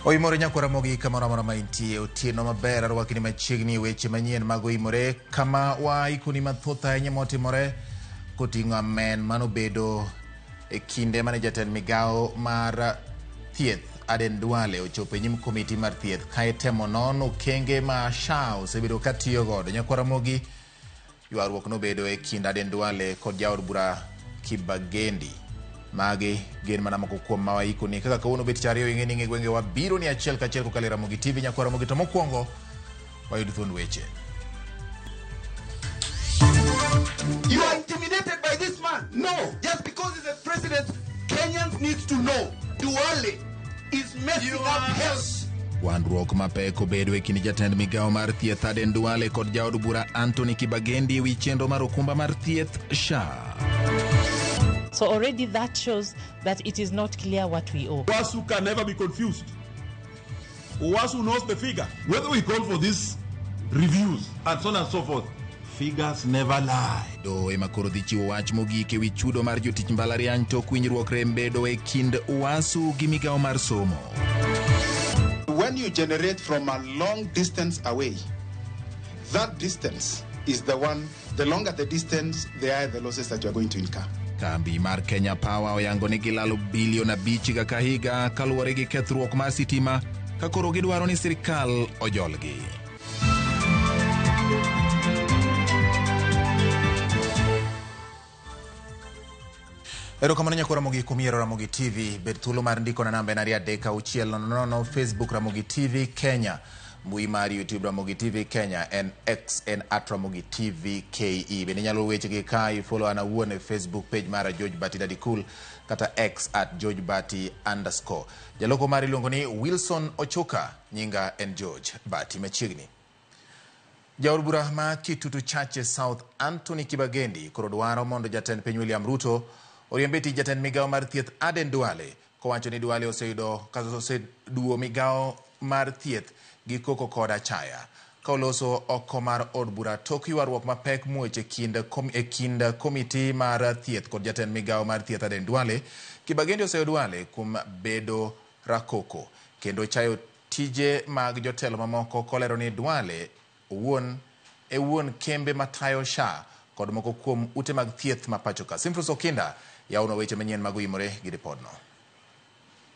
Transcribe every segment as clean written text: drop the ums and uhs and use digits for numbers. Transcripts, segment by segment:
Oimore nyakwar Ramogi kamoro amora ma intie otieno maber arwakni machiegni weche manyien mag oimore kama waikoni mathoth ahinya motimore koting'o amen manobedo e kinde mane jatend migawo mar thieth Aden Duale ochopo e nyim komiti mar thieth ka itemo non okenge ma SHA osebedo ka tiyo godo. Nyakwar Ramogi Ywaruok nobedo e kind Aden Duale kod jaod bura Kibagendi. Magi gin mana moko kuom ma waikoni. Kaka kawuono bet tich ariyo ing'e ni ng'e gwengewa biro ni achiel kachiel kokalo e Ramogi TV nyakwar Ramogi to mokwongo wayud thuond weche. You are intimidated by this man. No. Just because he's a president, Kenyans need to know Duale is messing up health. Wandruok mapek obedo e kind jatend migawo mar thieth Aden Duale kod jaod bura Anthony Kibagendi e wi chenro mar okumba mar thieth SHA. So already that shows that it is not clear what we owe. UASU can never be confused. UASU knows the figure. Whether we call for these reviews and so on and so forth, figures never lie. Doho ema koro dhi chiwo wach mogik e wi chudo mar jotich mbalariany tok winjruok rem bedo e kind UASU gi migawo mar somo. When you generate from a long distance away, that distance is the one, the longer the distance, the higher the losses that you are going to incur. Kambi mar Kenya Power oyango ni gilalo bilion abich higa ka higa kaluwore gi kethruok mar sitima ka koro gidwaro ni sirkal ojolgi. Erokamano nyakwar Ramogi kuom yiero Ramogi TV. Bed thuolo mar ndikona namba en ariyo adek auchiel nono nono Facebook Ramogi TV Kenya. Mbui mar YouTube Ramogi TV Kenya en X en at Ramogi TV KE. Bende inyalo wechegi ka ifollow an awuon e Facebook page mara George Bati Daddy Cool kata X at George Bati underscore. Jaloko mari iluongo ni Wilson Ochuka, nyinga en George Bati machiegni. Jaod bura ma Kitutu Chache South Anthony Kibagendi koro dwaro mondo jatend piny William Ruto oriemb e tich jatend migawo mar thieth Aden Duale kowacho ni Duale oseyudo kata oseduwo migawo mar thieth gi koko kod achaya. Ka oloso oko mar od bura tok ywaruok mapek muoch e kind, e kind komiti mar thieth kod jatend migawo mar thieth Aden Duale, Kibagendi oseyo Duale kuom bedo rakoko kendo chayo tije mag jotelo mamoko kolero ni Duale owuon e wuon kembe matayo SHA kod moko kuom ute mag thieth ma pachoka. Simfrus Okinda yawonwa weche manyien mag oimore gi ripodno.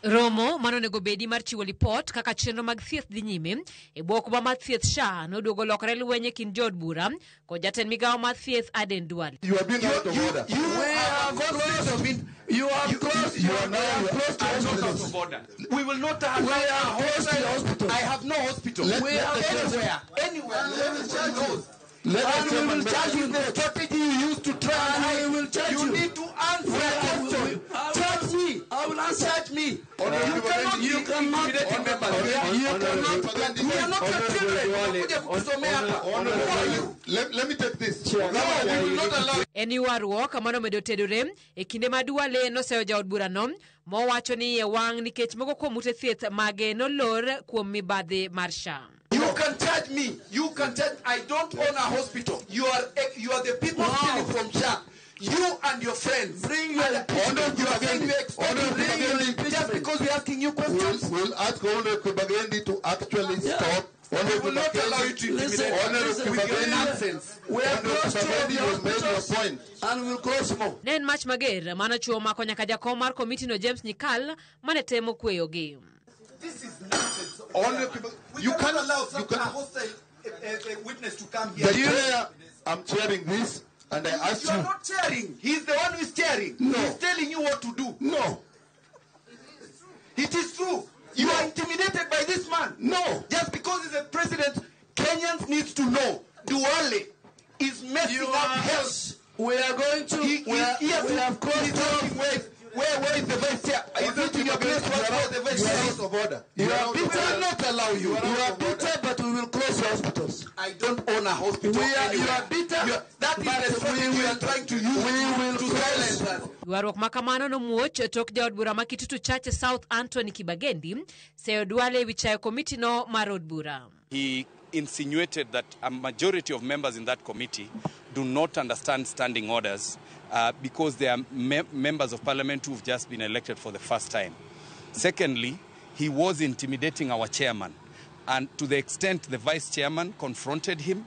Romo mane onego bedi mar chiwo lipot kaka chenro mag thieth dhi nyime e bwo okumba mar thieth SHA noduogo lokore lweny e kind jood bura kod jatend migawo mar thieth Aden Duale. You are being out of order. You have closed. You have closed. You are now closed I'm not out hospitals. of order. We will not allow We a have closed the hostile hospitals. I have no hospital. Let- We let have the chairman- Anywhere. Anywhere. Everybody knows. Let the And we chairman will make charge you the strategy you used to try and And hide. we will charge You you. need to answer We a will- question. I will Charge answer. me. I will answer. Charge me. Honorable You cannot You be cannot- intimidating members. You cannot- We are not your children. Unakuja kutusomea hapa. Who are you? Let me take this. No, we will not allow En ywaruok mane omedo tedore e kinde ma Duale noseyo jaod burano mowacho ni iye wang' nikech moko kuom ute thieth mage nolor kuom mibadhi mar SHA. You can charge me. You can charge. I don't own a hospital. You are the people stealing from SHA. You and your friends. Bring your And impeachment. you are saying we expect Honorable bring your Kibagendi. just because we're asking you questions. We'll ask Honorable Kibagendi to actually stop. We Honorable will not allow you to Listen, intimidate Honorable listen, with your Kibagendi. nonsense. We have Honorable closed two of Kibagendi, the you have made your hospitals point. and we'll close more. Ne en mach mager mane ochuo omako nyaka jakom mar komitino James Nyikal mane temo kweyogi. This is nonsense. Honorable Kibagendi, We you cannot can't allow you such a can't. hostile witness to come here. The chair, I'm chairing this, and I ask You are you. not chairing. He's the one who is chairing. No. He's telling you what to do. No, It is true. You are intimidated by this man. no. Just because he's a president, Kenyans need to know Duale is messing You up are- health. We are going to. He, we, are, he's here we to, have closed he's two asking of where is the vice chair? Is it in your place to ask where the vice You chair are is? Out of order. You are are out of We bitter. will not allow you. You are bitter, but we will close the hospitals. I don't own a hospital. We are, you anywhere. are bitter. That is but the strategy we you are will trying to use We will to close. silence us. Ywaruok ma kamano nomuoch tok jaod bura ma Kitutu Chache South Anthony Kibagendi seyo Duale ewi chayo komitino mar od bura. He insinuated that a majority of members in that committee do not understand standing orders because they are members of parliament who've just been elected for the first time. Secondly, He was intimidating our chairman. And to the extent the vice chairman confronted him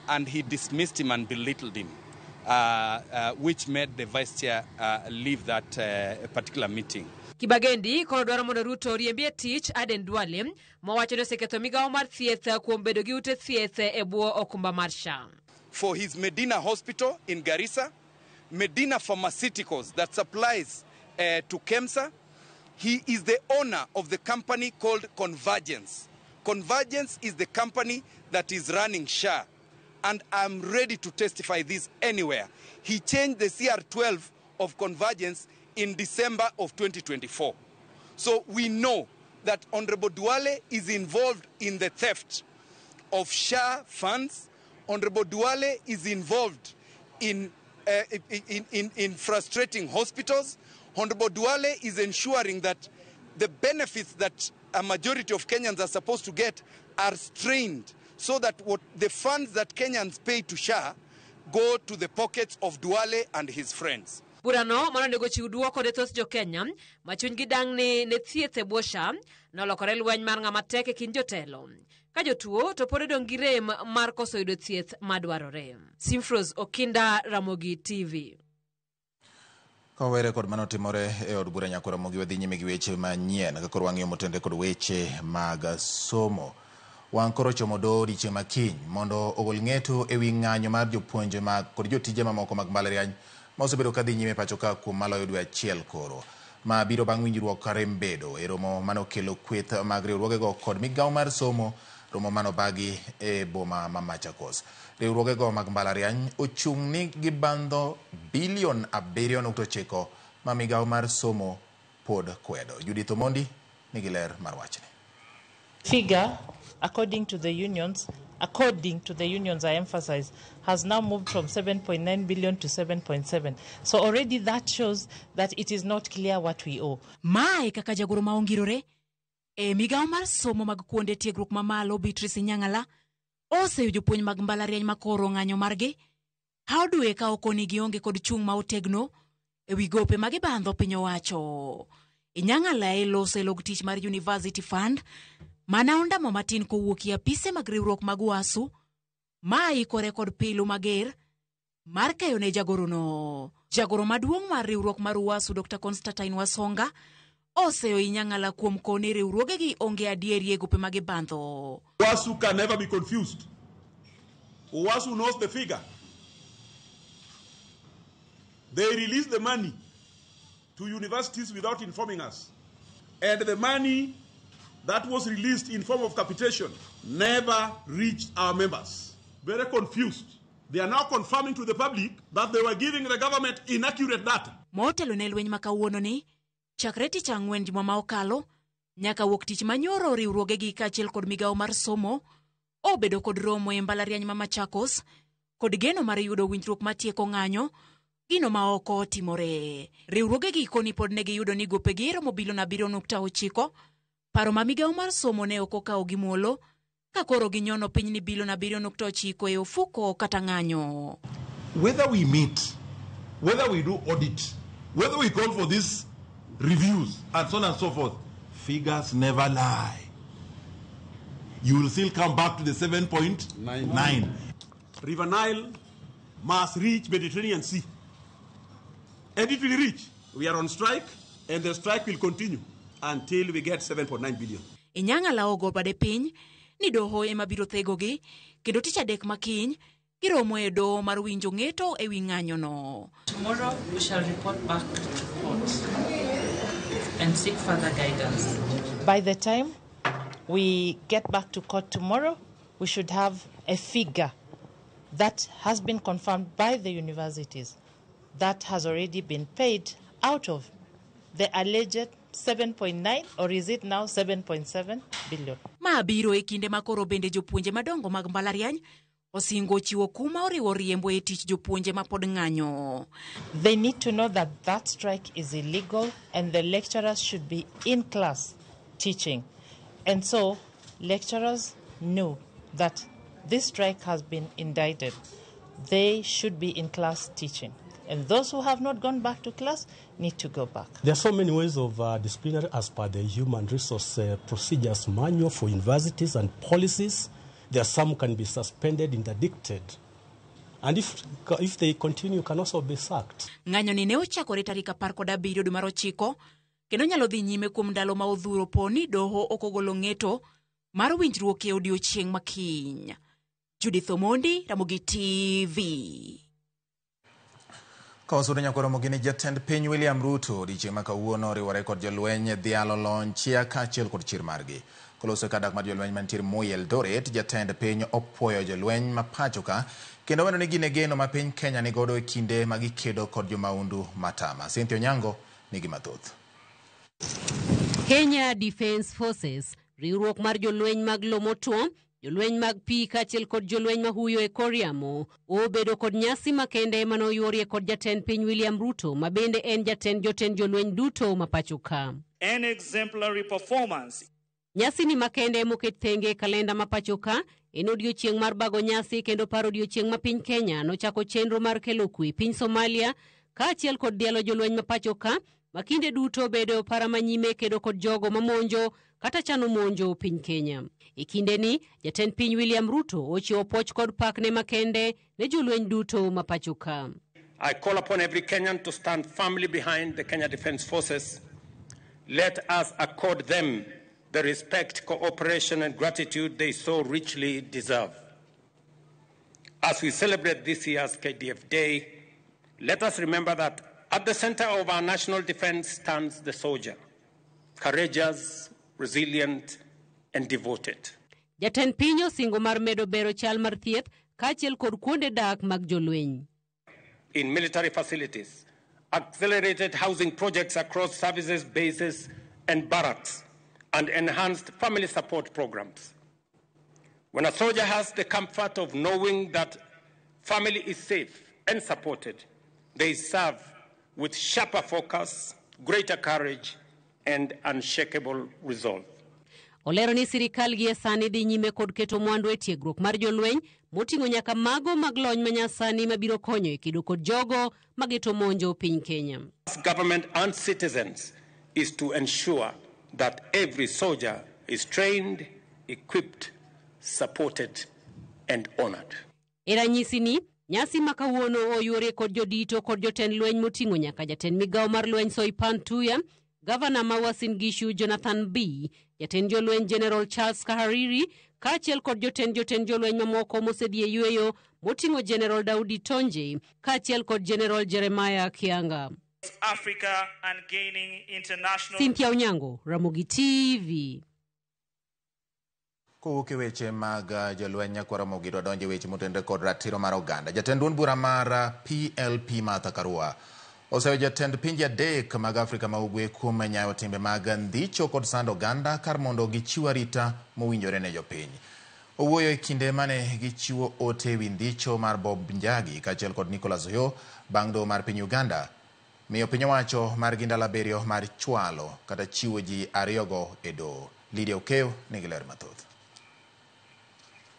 and he dismissed him and belittled him, which made the vice chair leave that particular meeting. Kibagendi koro dwaro mondo Ruto oriembi e tich Aden Duale mowacho ni oseketho migawo mar thieth kuom bedo gi ute thieth e bwo okumba mar SHA. For his Medina Hospital in Garissa, Medina Pharmaceuticals that supplies to KEMSA, he is the owner of the company called Convergence. Convergence is the company that is running SHA, and I'm ready to testify this anywhere. He changed the CR12 of Convergence in December of 2024. So we know that Honorable Duale is involved in the theft of SHA funds. Honorable Duale is involved in frustrating hospitals. Honorable Duale is ensuring that the benefits that a majority of Kenyans are supposed to get are strained so that what the funds that Kenyans pay to SHA go to the pockets of Duale and his friends. Burano mano onego chiw duoko ne thoth jo-Kenya ma chunygi dang' ni ne thieth e bwo SHA nolokore lweny mar ng'ama tek e kind jotelo. Ka jotuo to pod odong' gi rem mar koso yudo thieth madwarore. Simfros Okinda, Ramogi TV. Kawere kod mano timore e od bura nyakora Ramogi, wadhi nyime gi weche manyien ka koro wang'iyo motenore kod weche mag somo. Wang' koro chomo doho odiechieng' ma kiny mondo ogol ng'eto ewi ng'anyo mar jopuonje mag kod jotije mamoko mag mbalariany ma osebedo ka dhi nyime pacho ka kuom maloyo dwe achiel koro. Ma biro bang' winjruok rem bedo e romo manokelo kweth mag riwruogego kod migawo mar somo, romo manobagi e boma ma Machakos. Riwruogego mag mbalariany ochung' ni gibandho bilion 7.9 ma migawo mar somo pod kwedo. Judith Omondi nigi ler mar wachni. Figure, according to the unions, I emphasize, has now moved from 7.9 billion to 7.7. So already that shows that it is not clear what we owe. Mae kaka jagoro ma ongirore e migawo mar somo mag kuonde tiegruok mamalo Beatrice Inyang'ala oseyo jopuonj mag mbalariany makoro ng'anyo margi how dwe ka okoni gionge kod chung' ma otegno ewi gope ma gibandho piny owacho. Inyang'ala e loso e log tich mar University Fund mana ondamo matin kowuok e apise mag riwruok mag UASU ma ikore kod pilu mager mar keyo ne jagorono. Jagoro maduong' mar riwruok mar UASU Dr. Constantine Wasonga oseyo Inyang'ala kuom koni riwruogegi onge adieri e gope ma gibandho. UASU can never be confused. UASU knows the figure. They release the money to universities without informing us. And the money that was released in form of capitation never reached our members. Very confused. They are now confirming to the public that they were giving the government inaccurate data. Motelo ne lweny ma kawuono ni chakre tich ang'wen juma ma okalo nyaka wuok tich manyoro riwruogegi kaachiel kod migawo mar somo obedo kod romo e mbalariany ma Machakos kod geno mar yudo winjruok matieko ng'anyo gino ma ok otimore. Riwruogegi koni pod ne giyudo ni gopegi romo bilion 7.9, paro ma migawo mar somo ne ok okawo gi muolo ka koro ginyono piny ni bilion 7.9 e ofuko kata ng'anyo. Whether we meet, whether we do audit, whether we call for these reviews and so on and so forth, figures never lie. You will still come back to the 7.9. River Nile must reach Mediterranean Sea. And it will reach. We are on strike, and the strike will continue until we get 7.9 billion. Inyang'ala ogo bade piny ni doho ema biro thegogi kendo tich adek makiny giromo e doho mar winjo ng'eto ewi ng'anyono. Tomorrow we shall report back to court and seek further guidance. By the time we get back to court tomorrow, we should have a figure that has been confirmed by the universities that has already been paid out of the alleged 7.9, or is it now 7.7 billion. Ma biro e kinde ma koro bende jopuonje madongo mag mbalariany osingo chiwo kuma oriwo riembo e tich jopuonje ma pod ng'anyo. They need to know that that strike is illegal and the lecturers should be in class teaching. And so lecturers know that this strike has been indicted. They should be in class teaching. And those who have not gone back to class need to go back. There are so many ways of disciplinary as per the Human Resource Procedures Manual for universities and policies. There are some can be suspended, interdicted. And if they continue, can also be sacked. Ng'anyo ni ne ochakore tarik 17 dwe mar 9 kendo nyalo dhi nyime kuom ndalo ma odhuro po ni doho ok ogolo ng'eto mar winjruok e odiechieng' ma kiny. Judith Omondi, Ramogi TV. Ka wasudo nyakwa Ramogi ni jatend piny William Ruto odiechieng' ma kawuono oriwore kod jolweny dhialo lony chia kaachiel kod chir margi. Koloso e kar dak mar jolweny mantiere Moi Eldoret, jatend piny opuoyo jolweny ma pacho ka kendo weno ni gin e geno ma piny Kenya nigodo e kinde ma gikedo kod jomahundu matama. Cynthia Onyango nigi mathoth. Kenya Defence Forces, riwruok mar jolweny mag lo motwo, jolweny mag pi kaachiel kod jolweny mahuyo e kor yamo, obedo kod nyasi makende manoyuorie kod jatend piny William Ruto ma bende en jatend jotend jolweny duto ma pacho ka. An exemplary performance. Nyasi ni makende moket thenge e kalenda ma pacho ka en odiechieng' mar bago nyasi kendo paro odiechieng' ma piny Kenya nochako chenro mar kelo kwe piny Somalia kaachiel kod dhialo jolweny ma pacho ka ma kinde duto bedo e opara manyime kedo kod jogo mamonjo kata chano monjo piny Kenya. E kindeni, jatend piny William Ruto ochiwo puoch kod pakne makende ne jolweny duto ma pacho ka. I call upon every Kenyan to stand firmly behind the Kenya Defence Forces. Let us accord them the respect, cooperation, and gratitude they so richly deserve. As we celebrate this year's KDF Day, let us remember that at the center of our national defense stands the soldier, courageous, resilient, and devoted. Jatend piny osingo mar medo bero chal mar thieth kaachiel kod kuonde dak mag jolweny. In military facilities, accelerated housing projects across services, bases, and barracks, and enhanced family support programs. When a soldier has the comfort of knowing that family is safe and supported, they serve with sharper focus, greater courage, and unshakable resolve. Olero ni sirikal gie sani dhi nyime kod keto mwandu e tiegruok mar jolweny moting'o nyaka mago mag lony manyasani mabiro konyo e kedo kod jogo mageto monjo piny Kenya. Government and citizens is to ensure that every soldier is trained, equipped, supported, and honored. E ranyisi ni, nyasi ma kawuono oyuore kod jodito kod jotend lweny moting'o nyaka jatend migawo mar lweny Soipan Tuya, gavana ma Uasin Gishu Jonathan B, jatend jolweny General Charles Kahariri, kaachiel kod jotend jolweny mamoko mosedhi e yweyo moting'o General Daudi Tonje, kaachiel kod General Jeremiah Kianga. Africa and gaining international. Cynthia Onyango, Ramogi TV. Kowuok e weche mag jolweny nyakwa Ramogi dwa donjo e weche motenore kod ratiro mar oganda. Jatend duond bura mar PLP Martha Karua oseyo jatend pinje adek mag Afrika ma Ugwe kuom nyayo timbe mag ndhicho kod sando oganda kar mondo gichiw arita mowinjore ne jopiny. Owuoyo e kinde mane gichiwo ote ewi ndhicho mar Bob Njagi kaachiel kod Nicholas Oyoo bang' doho mar piny Uganda miyo piny owacho margi ndalo 7 mar chwalo kata chiwo ji ariyogo e doho. Lydia Okeyo nigi ler mathoth.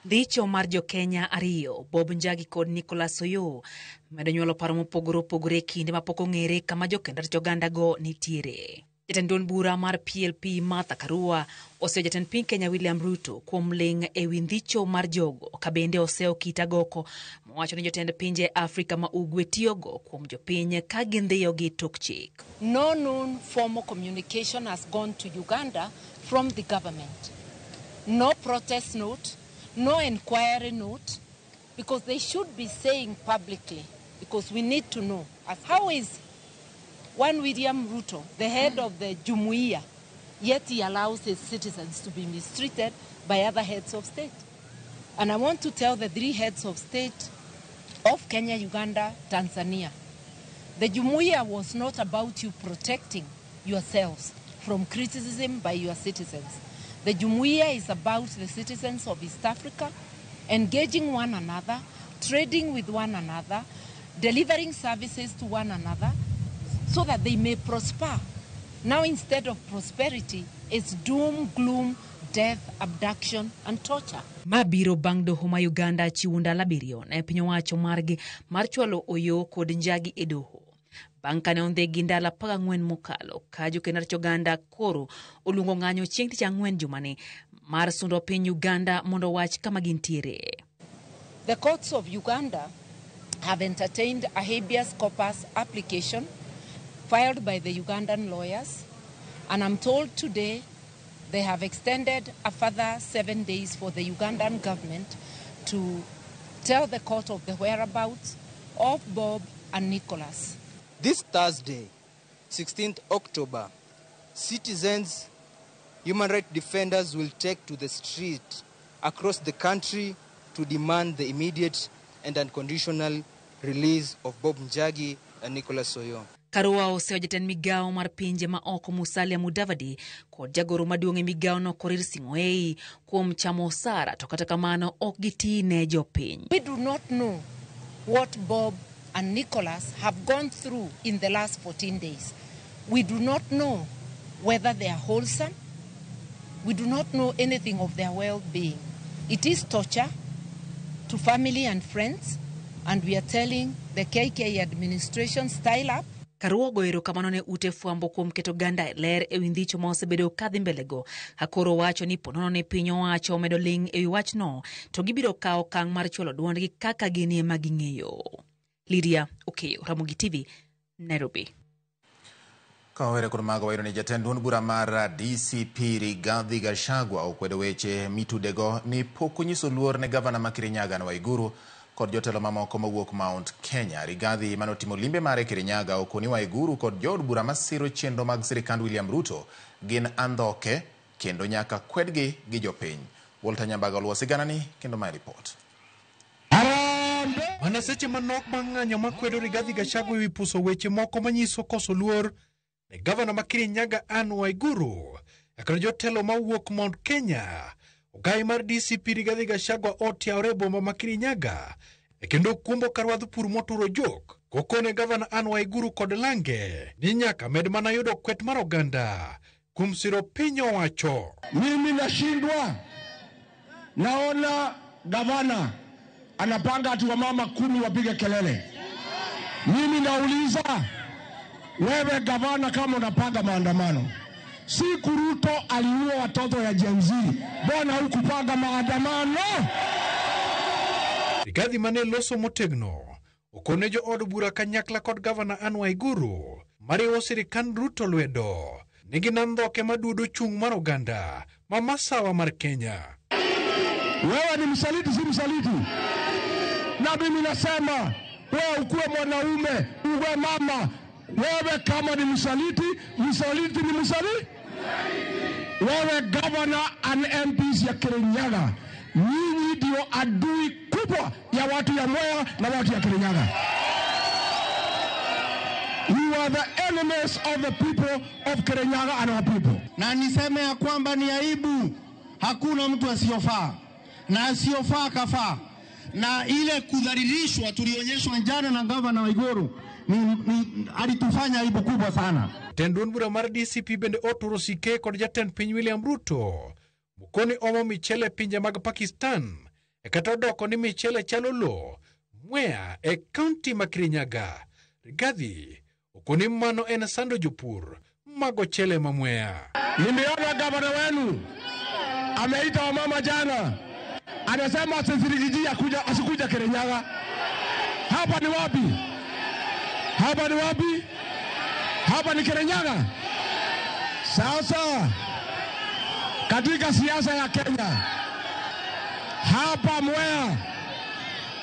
Ndicho mar jo-Kenya ariyo, Bob Njagi kod Nicholas Oyoo, medo nyuolo paro mopogore opogore e kinde mapok ong'ere kama jokend ratich oganda go nitiere. Jatend duond bura mar PLP Martha Karua oseyo jatend piny Kenya William Ruto kuom ling' ewi ndhicho mar jogo ka bende oseyo kit agoko mowacho ni jotend pinje Afrika ma Ugwe tiyogo kuom jopiny ka gindhiyo gi tok chik. No known formal communication has gone to Uganda from the government. No protest note, no inquiry note, because they should be saying publicly, because we need to know. As how is one William Ruto, the head of the Jumuiya, yet he allows his citizens to be mistreated by other heads of state? And I want to tell the three heads of state of Kenya, Uganda, Tanzania, the Jumuiya was not about you protecting yourselves from criticism by your citizens. The Jumuiya is about the citizens of East Africa engaging one another, trading with one another, delivering services to one another so that they may prosper. Now, instead of prosperity, it's doom, gloom, death, abduction, and torture. Ma biro bang' doho ma Uganda chiwo ndalo 7 ne piny owacho margi mar chwalo Oyoo kod Njagi e doho. Bang' kane ondhigi ndalo 14 mokalo ka jokedo oganda koro oluongo ng'anyo chieng' tich ang'wen jumani mar sundo piny Uganda mondo owach kama gintiere. The courts of Uganda have entertained a habeas corpus application filed by the Ugandan lawyers, and I'm told today they have extended a further 7 days for the Ugandan government to tell the court of the whereabouts of Bob and Nicholas. This Thursday, 16th October, citizens, human rights defenders will take to the street across the country to demand the immediate and unconditional release of Bob Njagi and Nicholas Oyoo. Karua oseyo jatend migawo mar pinje ma oko Musalia Mudavadi kod jagoro maduong' e migawo no Korir Sing'oei kuom chamo osara, to kata kamano ok giti ne jopiny. We do not know what Bob and Nicholas have gone through in the last 14 days. We do not know whether they are wholesome. We do not know anything of their well-being. It is torture to family and friends, and we are telling the KK administration, style up. Karua ogoyo erokamano ne ute fwambo kuom keto oganda e ler ewi ndhicho ma osebedo kadhi mbelego. Akoro wacho ni ponono ne piny owacho omedo ling' ewi wachno to gibiro kawo okang' mar chwalo duondgi kaka gin ema ging'eyo. Lydia Okeyo, Ramogi TV, Nairobi. Ka wawere kod mago, wayudo ni jatend duond bura mar DCP Rigathi Gachagua okwedo weche mitudego ni pok onyiso luor ne gavana ma Kirinyaga Anne Waiguru kod jotelo mamoko mawuok Mount Kenya. Rigathi manotimo limbe mare Kirinyaga okoni Waiguru kod jood bura masiro chenro mag sirikand William Ruto gin andhoke kendo nyaka kwedgi gi jopiny. Walter Nyambaga oluwo siganani kendo mae ripot. Mana seche manok bang' ng'anyo makwedo Rigathi Gachagua ewi puso weche moko manyiso koso luor ne gavana ma Kirinyaga Anne Waiguru kod jotelo mawuok Mount Kenya. Ogai mar DCP Rigathi Gachagua otiawore e boma ma Kirinyaga e kendo kumbo karwadh pur moturo jok kokone gavana Anne Waiguru kod lange ni nyaka med mana yudo kwet mar oganda kuom siro piny owacho. Mimi nashindwa, naona gavana anapanga ati wamama 10 wapige kelele. Mimi nauliza wewe gavana, kama unapanga maandamano, siku Ruto aliua watoto ya Gen Z, mbona hukupanga maandamano? Rigathi mane loso motegno okone jo od bura kanyakla kod gavana Anne Waiguru mariwo sirikand Ruto lwedo nigi andhoke maduodo chung' mar oganda ma masawa mar Kenya. Wewe ni msaliti, si msaliti? Na mimi nasema wewe ukuwe mwanaume, uwe mama, wewe kama ni msaliti, msaliti ni msaliti. Wewe governor and MPs ya Kirinyaga, nyinyi ndio adui kubwa ya watu ya Mwea na watu ya Kirinyaga. You are the enemies of the people of Kirinyaga and our people. Na niseme ya kwamba ni aibu, hakuna mtu asiyofaa na asiyofaa kafaa. Na ile kudhalilishwa tulionyeshwa jana na gavana Waiguru ni alitufanya aibu kubwa sana. Jatend duond bura mar DCP bende oturo sike kod jatend piny William Ruto mokoni omo michele pinje mag Pakistan e kata odoko ni michele chalo lo Mwea e kaunti ma Kirinyaga. Rigathi okoni mano en sando jopur mag ochele ma Mwea. Nimeona gavana wenu ameita wamama jana, anasema asisirikiji asikuja Kirinyaga. Hapa ni wapi? Hapa ni wapi? Hapa ni Kirinyaga. Sasa katika siasa ya Kenya, hapa Mwea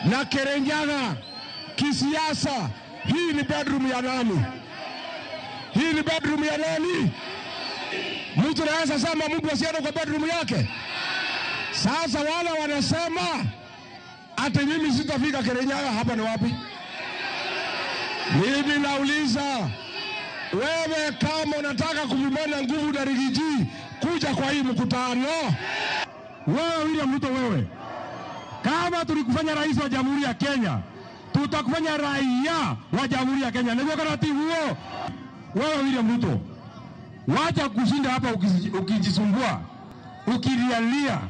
na Kirinyaga kisiasa, hii ni bedroom ya nani? Hii ni bedroom ya nani? Mtu anaweza sema Mungu asiende kwa bedroom yake? Sasa wale wanasema ati mimi sitafika Kirinyaga, hapa ni wapi? Mimi nauliza wewe, kama unataka kupimana nguvu na Rigiji, kuja kwa hii mkutano. Wewe William Ruto, wewe kama tulikufanya rais wa Jamhuri ya Kenya, tutakufanya raia wa Jamhuri ya Kenya. Ndio taratibu huo. Wewe William Ruto, wacha kushinda hapa ukijisumbua. ukilialia,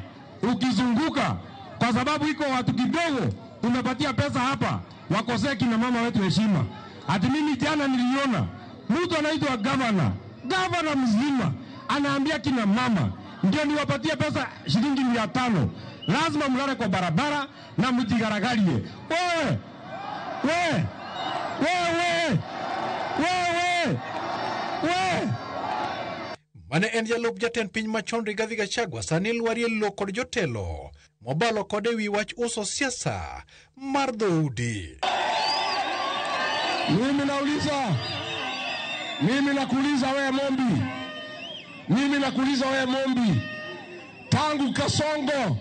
ukizunguka, kwa sababu iko watu kidogo umepatia pesa hapa, wakosee kina mama wetu heshima. Ati mimi jana niliona mtu anaitwa gavana, gavana mzima anaambia kina mama ndio niwapatie pesa shilingi 500, lazima mlale kwa barabara na mjigaragalie. Wewe wewe wewe wewe wewe. Mane en jalup jatend piny machon Rigathi Gachagua sani lwarie lo kod jotelo mobalo kode ewi wach uso siasa mar dhoudi. Mimi nauliza, mimi nakuuliza wewe Mombi, mimi nakuuliza wewe Mombi, tangu Kasongo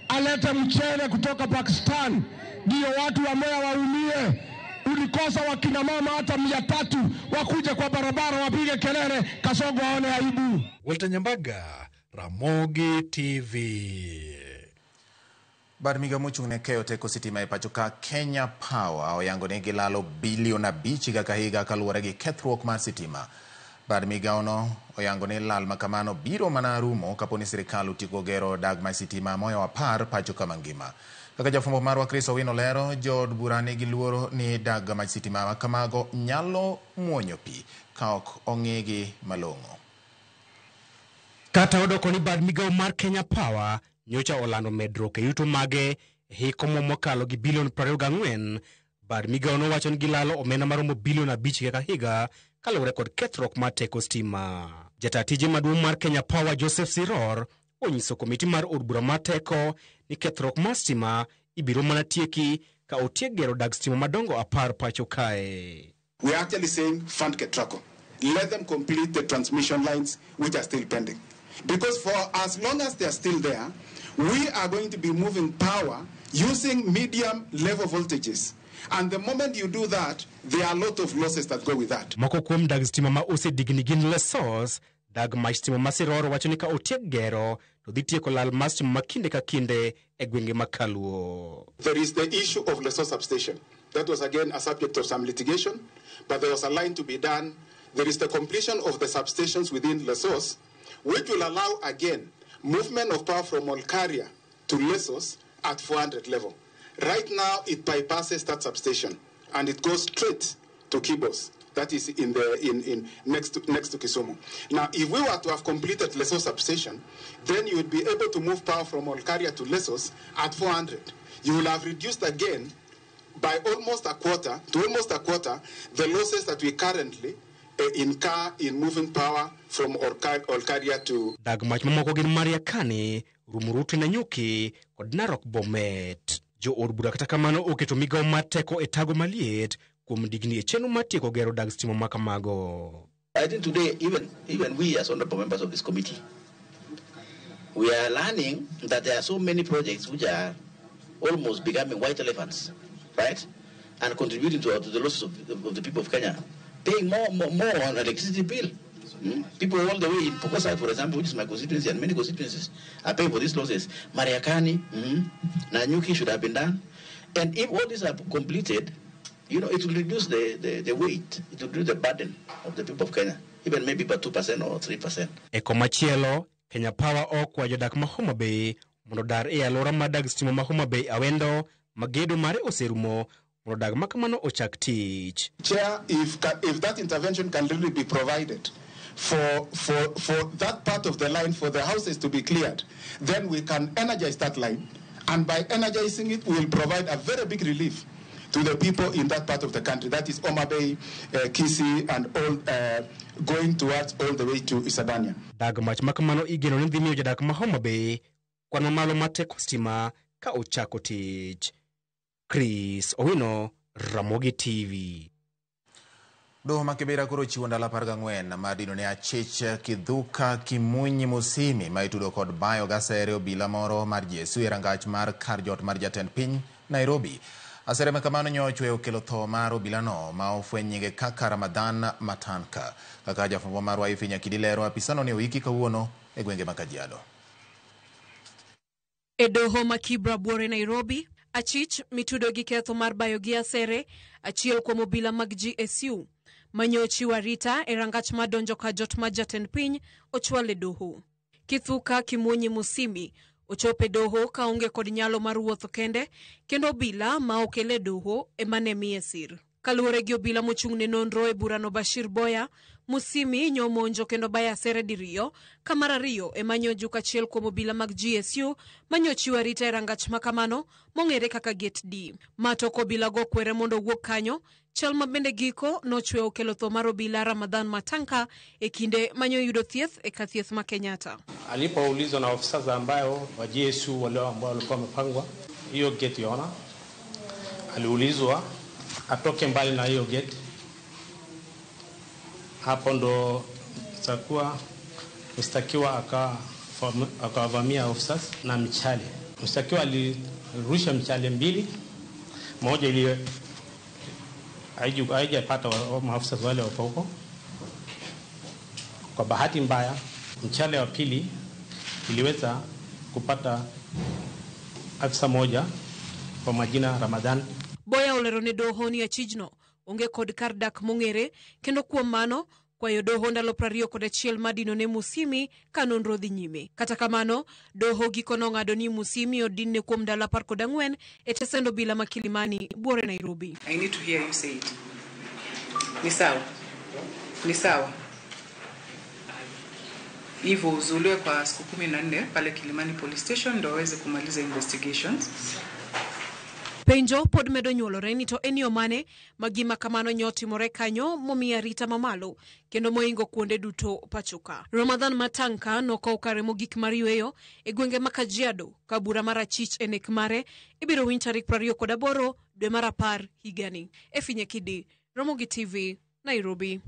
alete mchele kutoka Pakistan ndio watu wa Mwea waumie, ulikosa wakina mama hata 300 wakuja kwa barabara wapige kelele, Kasongo aone aibu. Walter Nyambaga, Ramogi TV. Bad migawo mochung' ne keyo teko sitima e pacho ka Kenya Power oyango ni gilalo bilion 5 higa ka higa kaluwore gi kethruok mar sitima. Bad migawono oyango ni lal ma kamano biro mana rumo kapo ni sirikal otieko gero dag mar sitima moyo 10 pacho ka mangima. Kaka jafwambo marwa Chris Owino lero, jood bura nigi luoro ni dag mach sitima ma kamago nyalo muonyo pi ka ok ong'igi malong'o. Kata odoko ni bad migawo mar Kenya Power nyocha olando medruok e yuto mage e hik omuom mokalo gi bilion 24, bad migawo nowacho ni gilalo omenda maromo bilion 5 higa ka higa kaluwore kod kethruok mar teko stima. Jata tije maduong' mar Kenya Power Joseph Siror onyiso komiti mar od bura mar teko ni kethruok mar stima ibiro mana tieki ka otiek gero dag stima madongo 10 pacho kae. We are actually saying fund Ketraco. Let them complete the transmission lines which are still pending. Because for as long as they are still there, we are going to be moving power using medium level voltages. And the moment you do that, there are a lot of losses that go with that. Moko kuom dag stima ma osedigni gin Lesos, dag mach stima ma Siror wacho ni ka otiek gero to dhi tieko lal mar stima ma kinde ka kinde e gwenge ma Kaluo. There is the issue of Lesos substation. That was again a subject of some litigation, but there was a line to be done. There is the completion of the substations within Lesos, which will allow again movement of power from Olkaria to Lesos at 400 level. Right now, it bypasses that substation and it goes straight to Kibos. That is in the in next to Kisumu. Now, if we were to have completed Lesos substation, then you would be able to move power from Olkaria to Lesos at 400. You will have reduced again by almost a quarter to almost a quarter the losses that we currently incur in moving power from Olkaria to Dag mach mamoko gin Mariakani, Rumuruti Nanyuki kod Narok Bomet. Jo od bura kata kamano oketo migawo mar teko e tago maliet kuom digni e chenro mar tieko gero dag stima ma kamago. I think today even we as honorable members of this committee, we are learning that there are so many projects which are almost becoming white elephants, right? And contributing to the losses of the people of Kenya, paying more on electricity bill. People all the way in Pokot, for example, which is my constituency, and many constituencies are paying for these losses. Mariakani, Nanyuki should have been done. And if all these are completed, you know, it will reduce the weight, it will reduce the burden of the people of Kenya, even maybe by 2% or 3%. E komachielo, Kenya Power okwayo jodak ma Homa Bay mondo dar e alwora mar dag stima ma Homa Bay Awendo ma gedo mare oserumo mondo dag ma kamano ochak tich. Chair, if that intervention can really be provided for that part of the line, for the houses to be cleared, then we can energize that line. And by energizing it, we will provide a very big relief to the people in that part of the country. That is Homa Bay, Kisii, and all going towards all the way to Isebania. Dag mach ma kamano igeno ni dhi miyo jodak ma Homa Bay kwan mamalo mar teko stima ka ochako tich. Chris Owino, Ramogi TV. Doho ma Kibera koro ochiwo ndalo 14 mar dino ne achich Kithuka Kimunyi Musimi ma itudo kod bayo gasere obila moro mar GSU e rangach mar kar jot mar jatend piny Nairobi. Asere ma kamano nyochwe okelo tho mar obilano ma ofweny nyinge kaka Ramadhan Matanka. Kaka jafwambo marwa Ifi Nyakidi lero, apisano ne oiki kawuono e gwenge ma Kajiado. E doho ma Kibra buore Nairobi, achich mitudo gi ketho mar bayo gi asere achiel kuom obila mag GSU manyochiwo arita e rangach madonjo ka jot mar jatend piny ochwal e doho. Kithuka Kimunyi Musimi ochopo e doho kaonge kod nyalo mar wuotho kende kendo obila ma okele e doho ema ne miye sir. Kaluwore gi obila mochung' ne nonro e burano Bashir Boya, Musimi nyomonjo kendo bayo asere diriyo ka mar ariyo ema nyojuk achiel kuom obila mag GSU manyochiwo arita e rangach makamano mong'ere kaka Gate D. Ma tok obilago kwere mondo owuog kanyo, chal ma bende giko nochwe okelo tho mar obila Ramadhan Matanka e kinde manyoyudo thieth e kar thieth ma Kenyatta. Alipoulizwa na ofisa ambayo wa GSU wale ambao walikuwa wamepangwa hiyo gate yona, aliulizwa atoke mbali na hiyo gate. Hapo ndo mshtakiwa akawavamia officers na mchale. Mshtakiwa alirusha mchale mbili, moja ili haijapata maafisa wale wako huko. Kwa bahati mbaya, mchale wa pili iliweza kupata afisa moja kwa majina Ramadhan. Boya olero ne doho ni achijno onge kod kar dak mong'ere kendo kuom mano kwayo doho ndalo 21 madino ne Musimi ka nonro dhi nyime. Kata kamano, doho giko nong'ado ni Musimi odinne kuom ndalo 14 e tesend obila ma Kilimani buore Nairobi. I need to hear you say it. Ni sawa. Ni sawa. Hivyo uzuliwe kwa siku 14 pale Kilimani Police Station ndo waweze kumaliza investigations. Penjo pod medo nyuolore ni to en yo mane ma gima kamano nyotimore kanyo momiyo arita mamalo kendo moingo kuonde duto pachoka. Ramadhan Matanka nokawo kare mogik mar yweyo e gwenge ma Kajiado ka bura mar achich e nek mare ibiro winj tarik 28 dwe mar 10 higani. Efinye Kidi, Ramogi TV, Nairobi.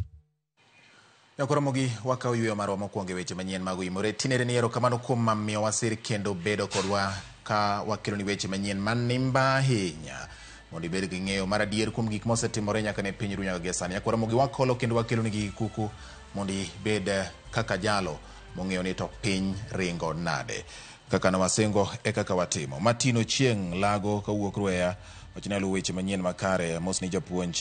Ramogi wakawo yweyo marwa mokwongo e weche manyien mag Oimore. Tinende ni erokamano kuom miyowa sir kendo bedo kodwa ka wakeloni weche manyien manimba ahinya mondo ibed gi ng'eyo mar adier kuom gik mosetimore nyaka ne piny ru nyaka gie sani. Ramogi wakolo kendo wakeloni gi kuku mondo ibed kaka jalo mong'eyo ni to piny ringo nade. Kaka nawasengo e kaka watimo. Martin Ochieng' Lago kawuok Rweya wachinalo weche manyien makare. Mos ni japuonj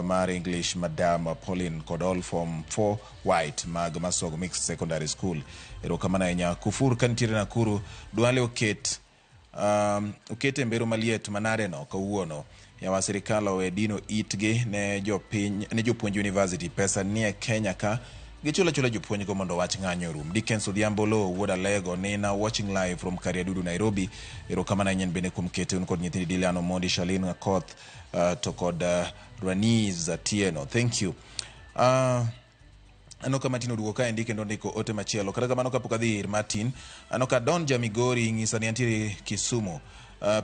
mar English Madam Pauline kod all form 4 white mag Masogo Mixed Secondary School. Erokamano ahinya. Kufur kanitiere Nakuru Duale oket e mbero maliet manade no kawuono. Yawa sirikal owe dino itgi ne jopiny ne jopuonj university. Pesa nie Kenya ka gichula chula jopuonj go mondo wach ng'anyo rum. Dickens Odhiambo Lo wuod Alego nina watching live from Kariadudu Nairobi. Erokamano ahinya bende kuom kete un kod nyithindi Dilian Omondi, Shalin Akoth to kod Raniz Atieno. Thank you. Aneno ka Martin oduogo kaendi kendo ndiko ote machielo. Kata kamano kapok adhi ir Martin, aneno ka Don Jamigori ng'isa ni antiere Kisumu.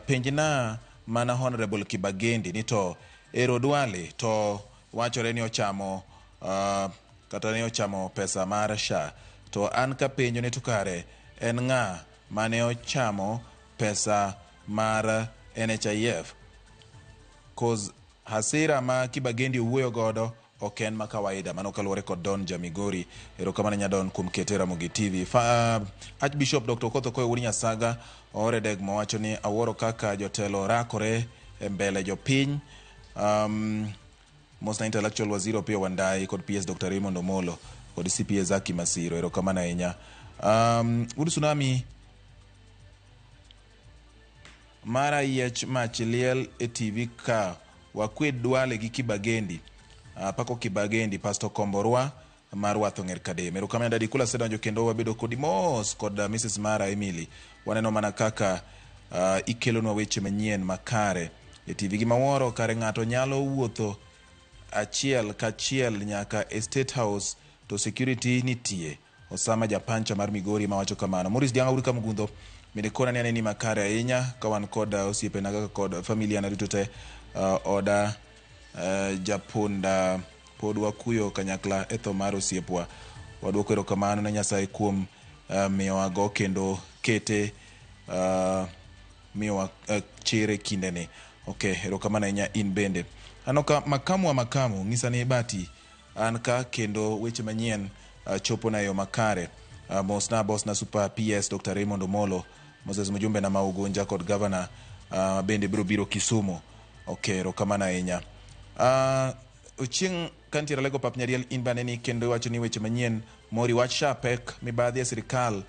Penjna mana Honorable Kibagendi ni to ero Duale to wachore ni ochamo kata ni ochamo pesa mar SHA. To an kapenjo ni to kare en ng'a mane ochamo pesa mar NHIF? Cause hasira ma Kibagendi owuoyo godo ok en ma kawaida. Mano kaluwore kod Don Jamigori. Erokamano Nyadon kuom kete Ramogi TV. Archbishop Dr. Okoth Okoye Wuod Nyasaga oore deg mowacho ni awuoro kaka jotelo rakore e mbele jopiny. Mosna Intellectual Waziri Opiyo Wandayi kod PS Dr. Raymond Omolo kod CPA Zaki Masiro. Erokamano ahinya. Wuod Tsunami mara yiech mach liel e TV ka wakwed Duale gi Kibagendi. Pako Kibagendi Pastor Komborwa mar Wath Ong'er Kadem. Erokamano Dadi Kula asedonjo kendo wabedo kodi mos kod Mrs. Mara Emily. Waneno mana kaka ikelonwa weche manyien makare e TV. Gima wuoro kare ng'ato nyalo wuotho achiel kachiel nyaka e State House to security nitie. Osama Japancha mar Migori mawacho kamano. Maurice Dianga Uri Kamgundho bende kona ni aneni makare ahinya ka wan kod osiepena kaka kod familia na duto te oda japunda pod wakuyo kanyakla e tho mar osiepwa. Waduoko erokamano ne Nyasaye kuom miyowago kendo kete miyowa chir e kindeni. Okay, erokamano ahinya in bende. Aneno ka makamu wa makamu ng'isa ni bati an ka kendo weche manyien chopona e yo makare. Mosna Bosna Super PS Dr. Raymond Omolo, Moses Mujumbe na Maugunja kod Governor bende biro biro Kisumu. Okay, erokamano ahinya. Ochieng' Kantiere Alego Pap Nyariel in baneni kendo iwacho ni weche manyien mori wach SHA pek mibadhi e sirikal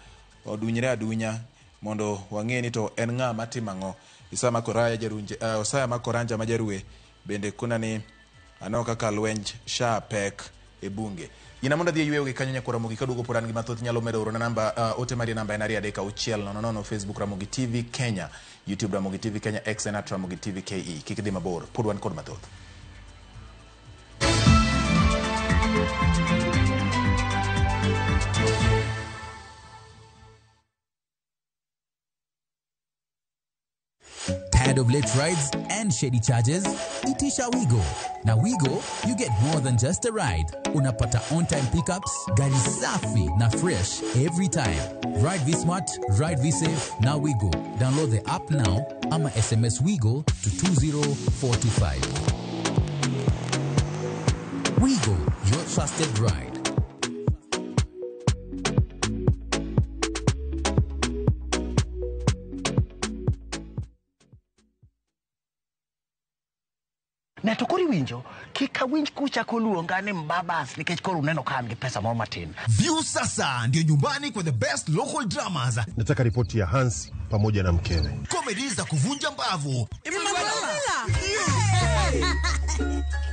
odunyre adunya mondo wang'e ni to en ng'a matimo ang'o. Isaya Makoraya Jarunje, Osaya Makoranja ma Jarue bende kuna ni aneno kaka lwenj SHA pek e bunge. Gina mondo adhi e yweyo gi kanyo nyakwar Ramogi kaduogo pod an gi mathoth nyalo medo orona namba ote mari e namba en 23600 Facebook Ramogi TV Kenya, YouTube Ramogi TV Kenya, X en @Ramogi TV KE. Kik idhi mabor, pod wan kod mathoth. Tired of late rides and shady charges? Itisha Wigo. Now Wigo, you get more than just a ride. Unapata on-time pickups, gari safi na fresh every time. Ride V-Smart, ride V-Safe, now Wigo. Download the app now ama SMS Wigo to 20425. Wigo, your trusted ride. Ne to koro iwinjo kik awinj kuchako luonga ni mbabas nikech koro uneno ka an gi pesa moro matin. View sasa ndio nyumbani kwa the best local dramas. Nataka ripoti ya Hansi pamoja na mkewe. Comedy za kuvunja mbavu.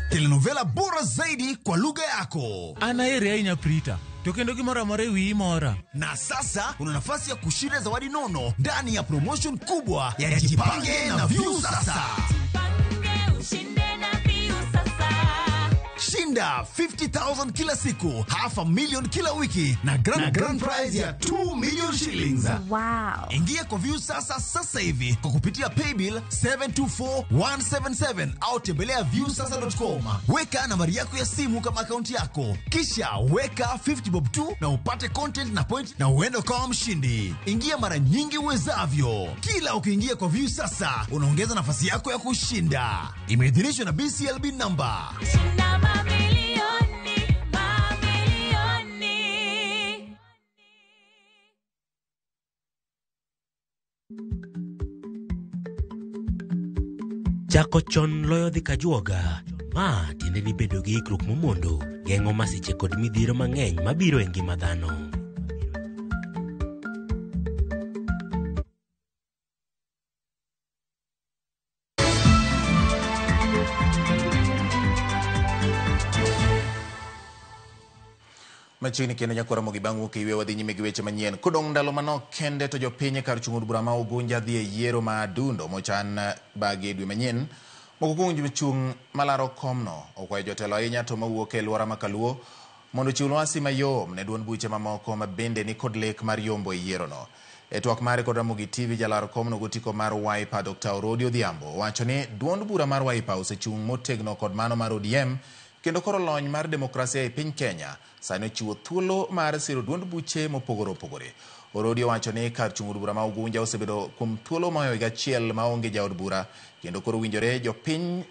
Telenovela bora zaidi kwa lugha yako. An aheri ahinya Prita. To kendo gimoro amora e wiyi mora. Na sasa una nafasi ya kushinda zawadi nono ndani ya promotion kubwa ya Jipange na View Sasa. Shinda 50,000 kila siku, half a million kila wiki na grand prize ya 2 million shillings. Wow. Ingia kwa View Sasa sasa hivi kwa kupitia paybill 724177 au tembelea viewsasa.com. Weka nambari yako ya simu kama akaunti yako, kisha weka 50 bob tu na upate content na point na uende ukawa mshindi. Ingia mara nyingi uwezavyo. Kila ukiingia kwa View Sasa unaongeza nafasi yako ya kushinda. Imeidhinishwa na BCLB number. Shinda mamilioni, mamilioni. Chako chon loyo dhi kajuoga. Ma tiende ni bedo gi ikruok momondo geng'o masiche kod midhiero mang'eny mabiro e ngima dhano. Machiegni kendo nyakwar Ramogi bang' wuok e yweyo wadhi nyime gi weche manyien. Kodong' ndalo manok kende to jopiny kar chung' od bura ma Ugunja dhi e yiero ma Adundo mochan bagi e dwe manyien. Moko kuom jochung' malaro komno okwayo jotelo ahinya to mawuok e alwora ma Kaluo mondo ochiw lwasi mayom ne duond buche mamoko ma bende ni kod lek mar yombo e yierono. E twak mare kod Ramogi TV, jalar komno gotiko mar Wiper Dr. Orodi Odhiambo wacho ni duond bura mar Wiper osechung' motegno kod mano mar ODM kendo koro lony mar demokrasia e piny Kenya sani ochiwo thuolo mar siro duond buche mopogore opogore. Orodi owacho ni kar chung' od bura ma Ugunja osebedo kuom thuolo mohewo higa achiel maonge jaod bura kendo koro winjore jopiny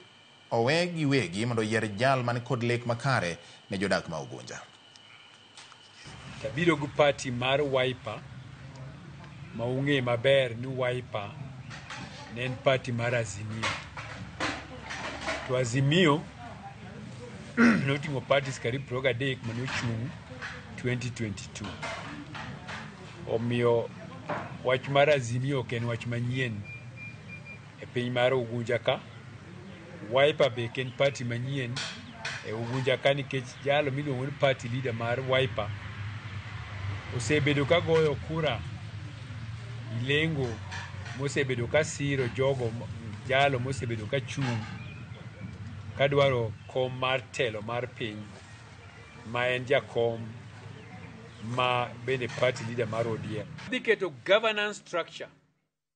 owe giwegi mondo oyier jal man kod lek makare ne jodak ma Ugunja. Tabiro gi party mar Wiper ma ung'e maber ni Wiper ne en party mar Azimio. To Azimio noting'o parties karibu 23 mane ochung' 2022. Omiyo wach mar Azimio ok en wach manyien e piny mar Ugunja ka. Wiper be ok en party manyien e Ugunja ka nikech jalo miluongo ni party leader mar Wiper osebedo ka goyo kura ilengo mosebedo ka siro jogo jalo mosebedo ka chung' kadwaro kom mar telo mar piny ma en jakom ma bende party leader mar ODM. Dhi keto governance structure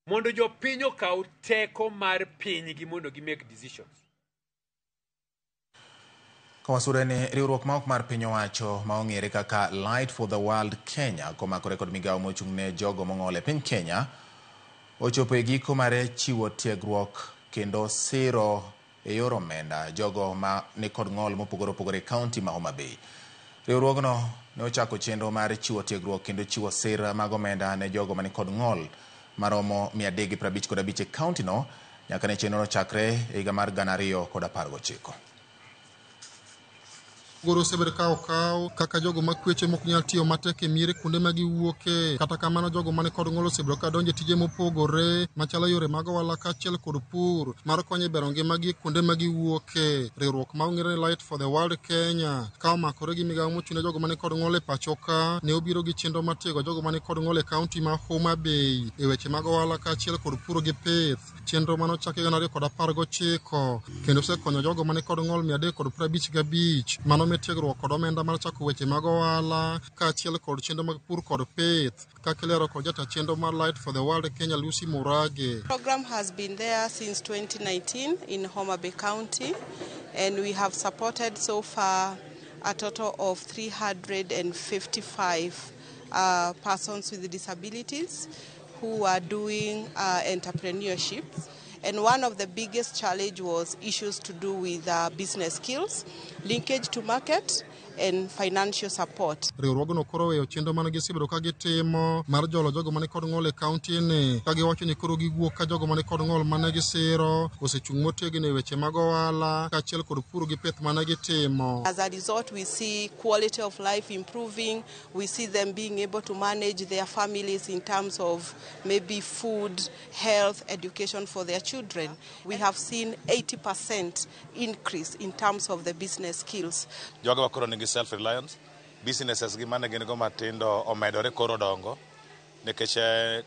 mondo jopiny okaw teko mar pinygi mondo gi make decisions. Kawasure ni riwruok ma ok mar piny owacho ma ong'ere kaka Light for the World Kenya komakore kod migawo mochung' ne jogo mong'ol e piny Kenya ochopo e giko mar chiwo tiegruok kendo siro e yor omenda jogo ma nikod ng'ol mopogore opogore e kaunti ma Homa Bay. Riwruogno ne ochako chenro mar chiwo tiegruok kendo chiwo sir mag omenda ne jogo manikod ng'ol maromo 355 e kaunti no nyaka ne chenrono chakre e higa mar 2019. Goro osebedo ka okaw kaka jogo makwecho mok nyal tiyo matek e miere kuonde ma giwuoke. Kata kamano jogo mani kod ng'ol osebedo ka donjo e tije mopogore machalo yore mag ohala kaachiel kod pur mar konyo e bero ngimagi kuonde ma giwuoke. Riwruok ma ong'ere ni Light for the World Kenya ka omakore gi migawo mochung' ne jogo mani kod ng'ol e pacho ka ne obiro gi chenro mar tiego jogo mani kod ng'ol e kaunti ma Homa Bay e weche mag ohala kaachiel kod pur gi pith. Chenro mane ochaki 2019 kendo osekonyo jogo mani kod ng'ol 355 mano mi tiegruok kod omenda mar chako weche mag ohala kaachiel kod chenro mag pur kod pith kaka ilero kod jata chenro mar Light for the World Kenya Lucy Murage. Program has been there since 2019 in Homa Bay County, and we have supported so far a total of 355 persons with disabilities who are doing entrepreneurship. And one of the biggest challenge was issues to do with business skills, linkage to market, and financial support. Riwruogno koro oweyo chenro mane gisebedo ka gitimo mar jolo jogo mani kod ng'ol e kaunti ni ka giwacho ni koro giwuok ka jogo mani kod ng'ol mane gisiro osechung' motegno e weche mag ohala kaachiel kod pur gi pith mane gitimo. As a result, we see quality of life improving. We see them being able to manage their families in terms of maybe food, health, education for their children. We have seen 80% increase in terms of the business skills. Jogo koro nigi self-reliance, businesses gi mane gin go matindo omedore koro dongo, nikech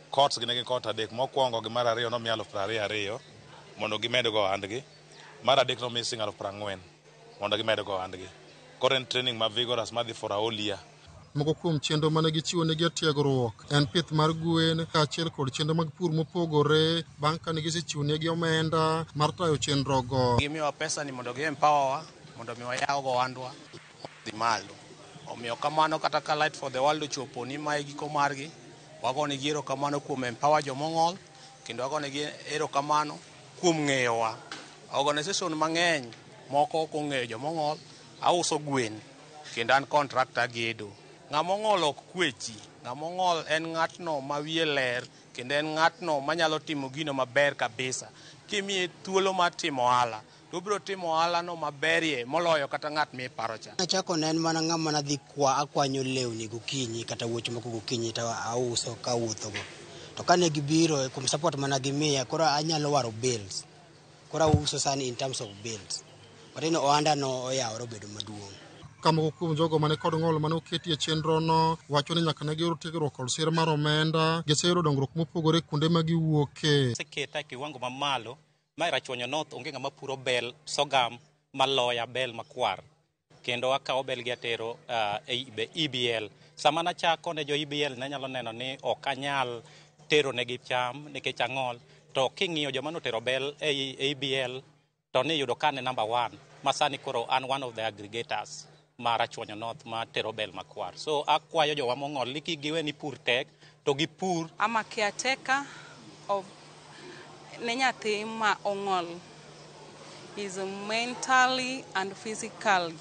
courts gi nigi court adek, mokwongo gi mar ariyo nomiyo 22,000 mondo gimed go ohandgi, mar adek nomiyo siling 40,000 mondo gimed go ohandgi. Koro en training ma vigorous madhi for a whole year. Moko kuom chenro mane gichiwo negi e tiegruok en pith mar gwen kaachiel kod chenro mag pur mopogore bang' kane gisechiwo negi omenda mar tayo chenrogo. Gimiyowa pesa ni mondo gi empower wa mondo mi wayaw go ohandwa dhi malo. Omiyo kamano kata ka Light for the World ochopo ni mae giko margi, wagonegi erokamano kuom empower jomong'ol kendo wagonegi erokamano kuom ng'eyowa. Organization mang'eny moko ok ong'eyo jomong'ol, auso gwen kendo an contractor gedo. Ng'ama ong'ol ok kwechi, ng'ama ong'ol en ng'atno ma wiye ler kendo en ng'atno manyalo timo gino maber kabisa. Kimiye thuolo mar timo ohala, to obiro timo ohala no maberie moloyo kata ng'at miparo cha. Achako ne en mana ng'ama nadhi kwa akwanyo lewni gokinyi kata wuoche moko gokinyi to auso kawuothogo. To kane gibiro kuom support mana gimiya, koro anyalo waro bills. Koro auso sani in terms of bills. But en ohanda no oyawore obedo maduong'. Ka moko kuom jogo mane kod ng'ol mane oketi e chenrono wacho ni nyaka ne giyud tiegruok kod sir mar omenda, giseyudo dongruok mopogore kuonde ma giwuoke. Oseketa e kiwango mamalo ma e Rachuonyo North onge ng'ama puro bel sorghum maloya bel makwar. Kendo akawo bel gi atero e EBL. Sama nachako ne jo EBL ne nyalo neno ni ok anyal tero negi cham nikech ang'ol. To king'iyo joma notero bel e EBL to niyudo ka ne number 1 ma sani koro an one of the aggregators ma Rachuonyo North ma tero bel makwar. So akwayo jowa mong'ol ni kik giwe ni pur tek to gipur. I'm a caretaker of ne nyathi ma ong'ol. Is mentally and physically.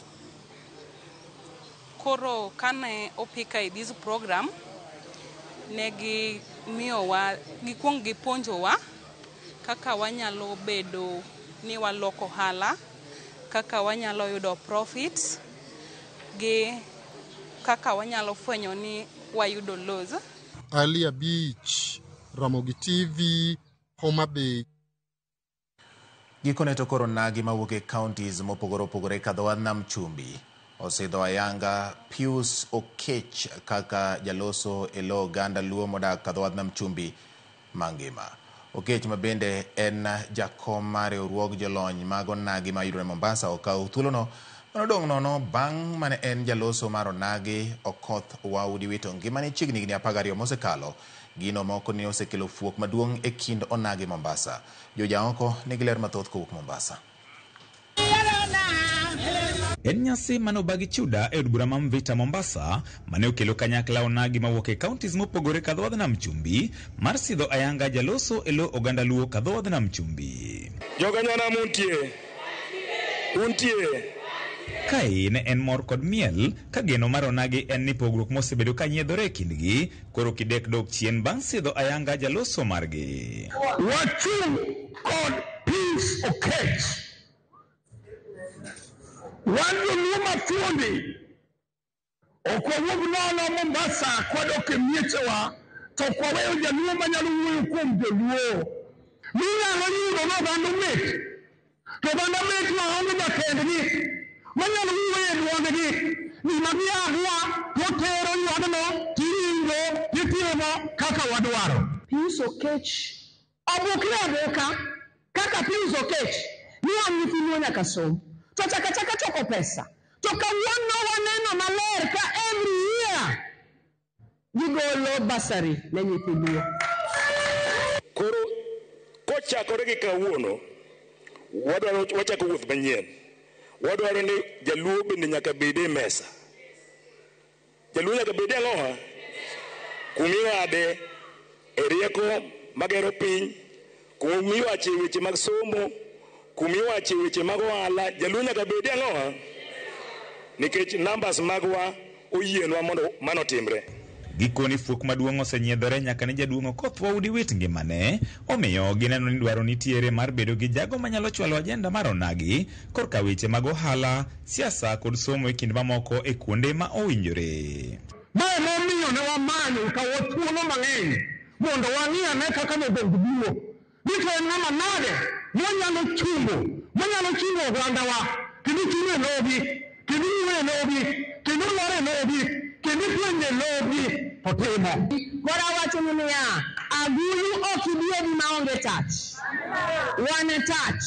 Koro kane opika e this program, ne gi miyowa, gikuong gipuonjowa kaka wanyalo bedo ni waloko ohala, kaka wanyalo yudo profit, gi kaka wanyalo fwenyo ni wayudo loss. Alia Beach, Ramogi TV, Homa Bay. Gikone to koro nagi mawuok e counties mopogore opogore kadho wadh nam chumbi osidho ayanga Pius Okech kaka jaloso e lo oganda Luo modak kadho wadh nam chumbi mangima. Okech ma bende en jakom mar riwruog jolony mag onagi mayudore Mombasa okawo thuolono manodong' nono bang' mane en jaloso mar onagi Okoth Waudi wito ngimane chiegni higni 12 mosekalo. Gino moko ni osekelo fuok maduong' e kind onagi Mombasa. Jojaoko nigi ler mathoth kowuok Mombasa. En nyasi mane obagi chuda e od bura ma Mvita Mombasa mane okelo kanyakla onagi mawuok e counties mopogore kadho wadh nam chumbi mar sidho ayanga jaloso e lo oganda Luo kadho wadh nam chumbi. Jokanyanam untie, untie. Kae ne en mor kod miel ka geno mar onagi en ni pogruok mosebedo ka nyiedhore e kindgi koro kidek dok chien bang' sidho ayanga jaloso margi. Wachung' kod Pius Okech. Wan joluo mathuondi ok wawuog nono Mombasa kwadok e miechewa to ok waweyo jaluo manyalo wuoyo kuom joluo. Minyalo yudo ni oganda mit to oganda mit maonge jatendgi manyalo wuoyo e duondgi gima giagwa totero ywagno tiwinjo titimo kaka wadwaro. Pius Okech obukre abuka kaka Pius Okech ni wan nyithi Luo nyaka som to chaka chaka choko pesa to kawuono waneno maler ka every year gigolo bursary ne nyithi Luo. Koro kochakore gi kawuono wadwaro wachako wuoth manyien. Wadwaro ni jaluo bende nyaka bed e mesa. Jaluo nyaka bed e ang'owa? Kuming'ade e rieko magero piny, kumiwache weche mag somo, kumiwache weche mag ohala, jaluo nyaka bed e ang'owa? Nikech numbers magwa oyienwa mondo mano otimre. Gikoni fuok maduong' osenyiedhore nyaka ne jaduong' Okoth Waudi wit ngimane, omiyo gineno ni dwaro nitiere mar bedo gi jago manyalo chwalo ajenda mar onagi korka weche mag ohala, siasa kod somo e kind mamoko e kuonde ma owinjore. Ma emomiyo ne wamanyo kawo thuolo mang'eny mondo wang'i ane kaka nodong duo. Ni to en ng'ama nade mwanyalo chungo, mwanyalo chungo ogandawa kendo chung' e logi, kendo wuoyo e logi, kendo lor e logi, kendo fwenyo e logi to timo. Koro awachonu niya, agulu ok ibiedi maonge tach. Wan e tach.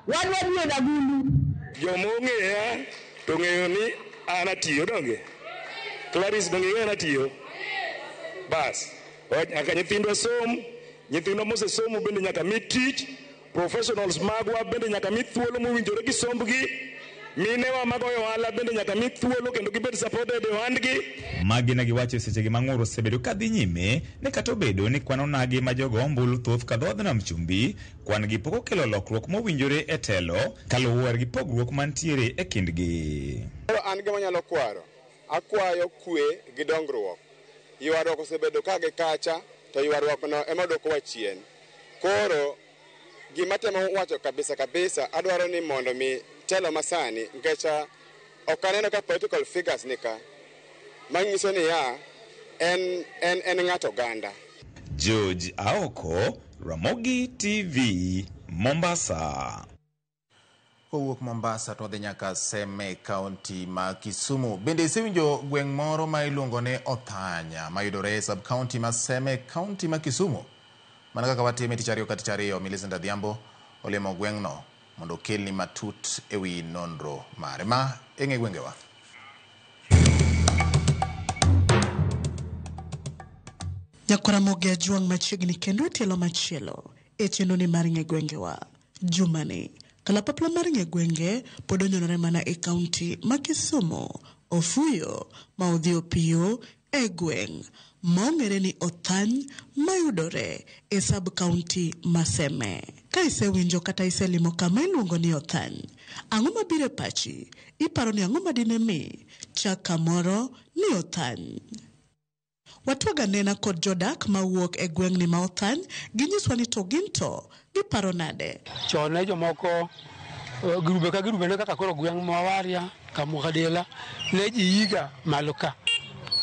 Wadwa diedo agulu. Joma ong'eya to ong'eyo ni an atiyo donge? Clarice donge ing'eyo an atiyo? Bas, nyaka nyithindwa som, nyithindwa mosesomo bende nyaka mi tich, professionals magwa bende nyaka mi thuolo mowinjore gi sombgi, minewa magoyo ohala bende nyaka mi thuolo kendo gibed supported e ohandgi. Magi ne giwacho e sechegi ma ng'ur osebedo ka dhi nyime ni kata obedo ni kwan onagi ma jogo ombulu thoth ka dhoodh nam chumbi, kwan gi pok okelo lokruok mowinjore e telo kaluwore gi pogruok mantiere e kindgi. Koro an gima anyalo kwaro, akwayo kwe gi dongruok. Ywaruok osebedo ka gi kacha to ywaruok no ema dwokowa chien. Koro gima temo wacho kabisa kabisa adwaro ni mondo mi telo masani nikech ok aneno ka political figures ni ka manyiso niya en ng'ato oganda. George Aoko, Ramogi TV, Mombasa. Kowuok Mombasa to wadhi nyaka Seme, kaunti ma Kisumu. Bende isewinjo gweng' moro ma iluongo ni Othanya mayudore e sub-county ma Seme, kaunti ma Kisumu? Mana kaka watime tich ariyo ka tich ariyo, Millicent Adhiambo olimo gweng'no mondo okelni matut e wi nonro mare. Ma e ng'e gwengewa. Nyakwara Ramogi Ajwang' machiegni kendo e tielo machielo e chenro ni mar ng'e gwengewa. Jumani, kalapapla mar ng'e gwenge pod onyonore mana e kaunti ma Kisumu, Ofuyo ma odhi opiyo e gweng' ma ong'ere ni Othany mayudore e sub-county ma Seme. Ka isewinjo kata iselimo kama iluongo ni Othany, ang'o mabiro e pachi? Iparo ni ang'o madine mi chak kamoro ni Othany? Watwaga nena kod jodak mawuok e gweng'ni ma Othany, ginyiswa ni to gin to giparo nade. Chon ne jomoko grube ka grube ne kaka koro gweng' Mawaria, Kamukadela, ne ji yiga malo ka.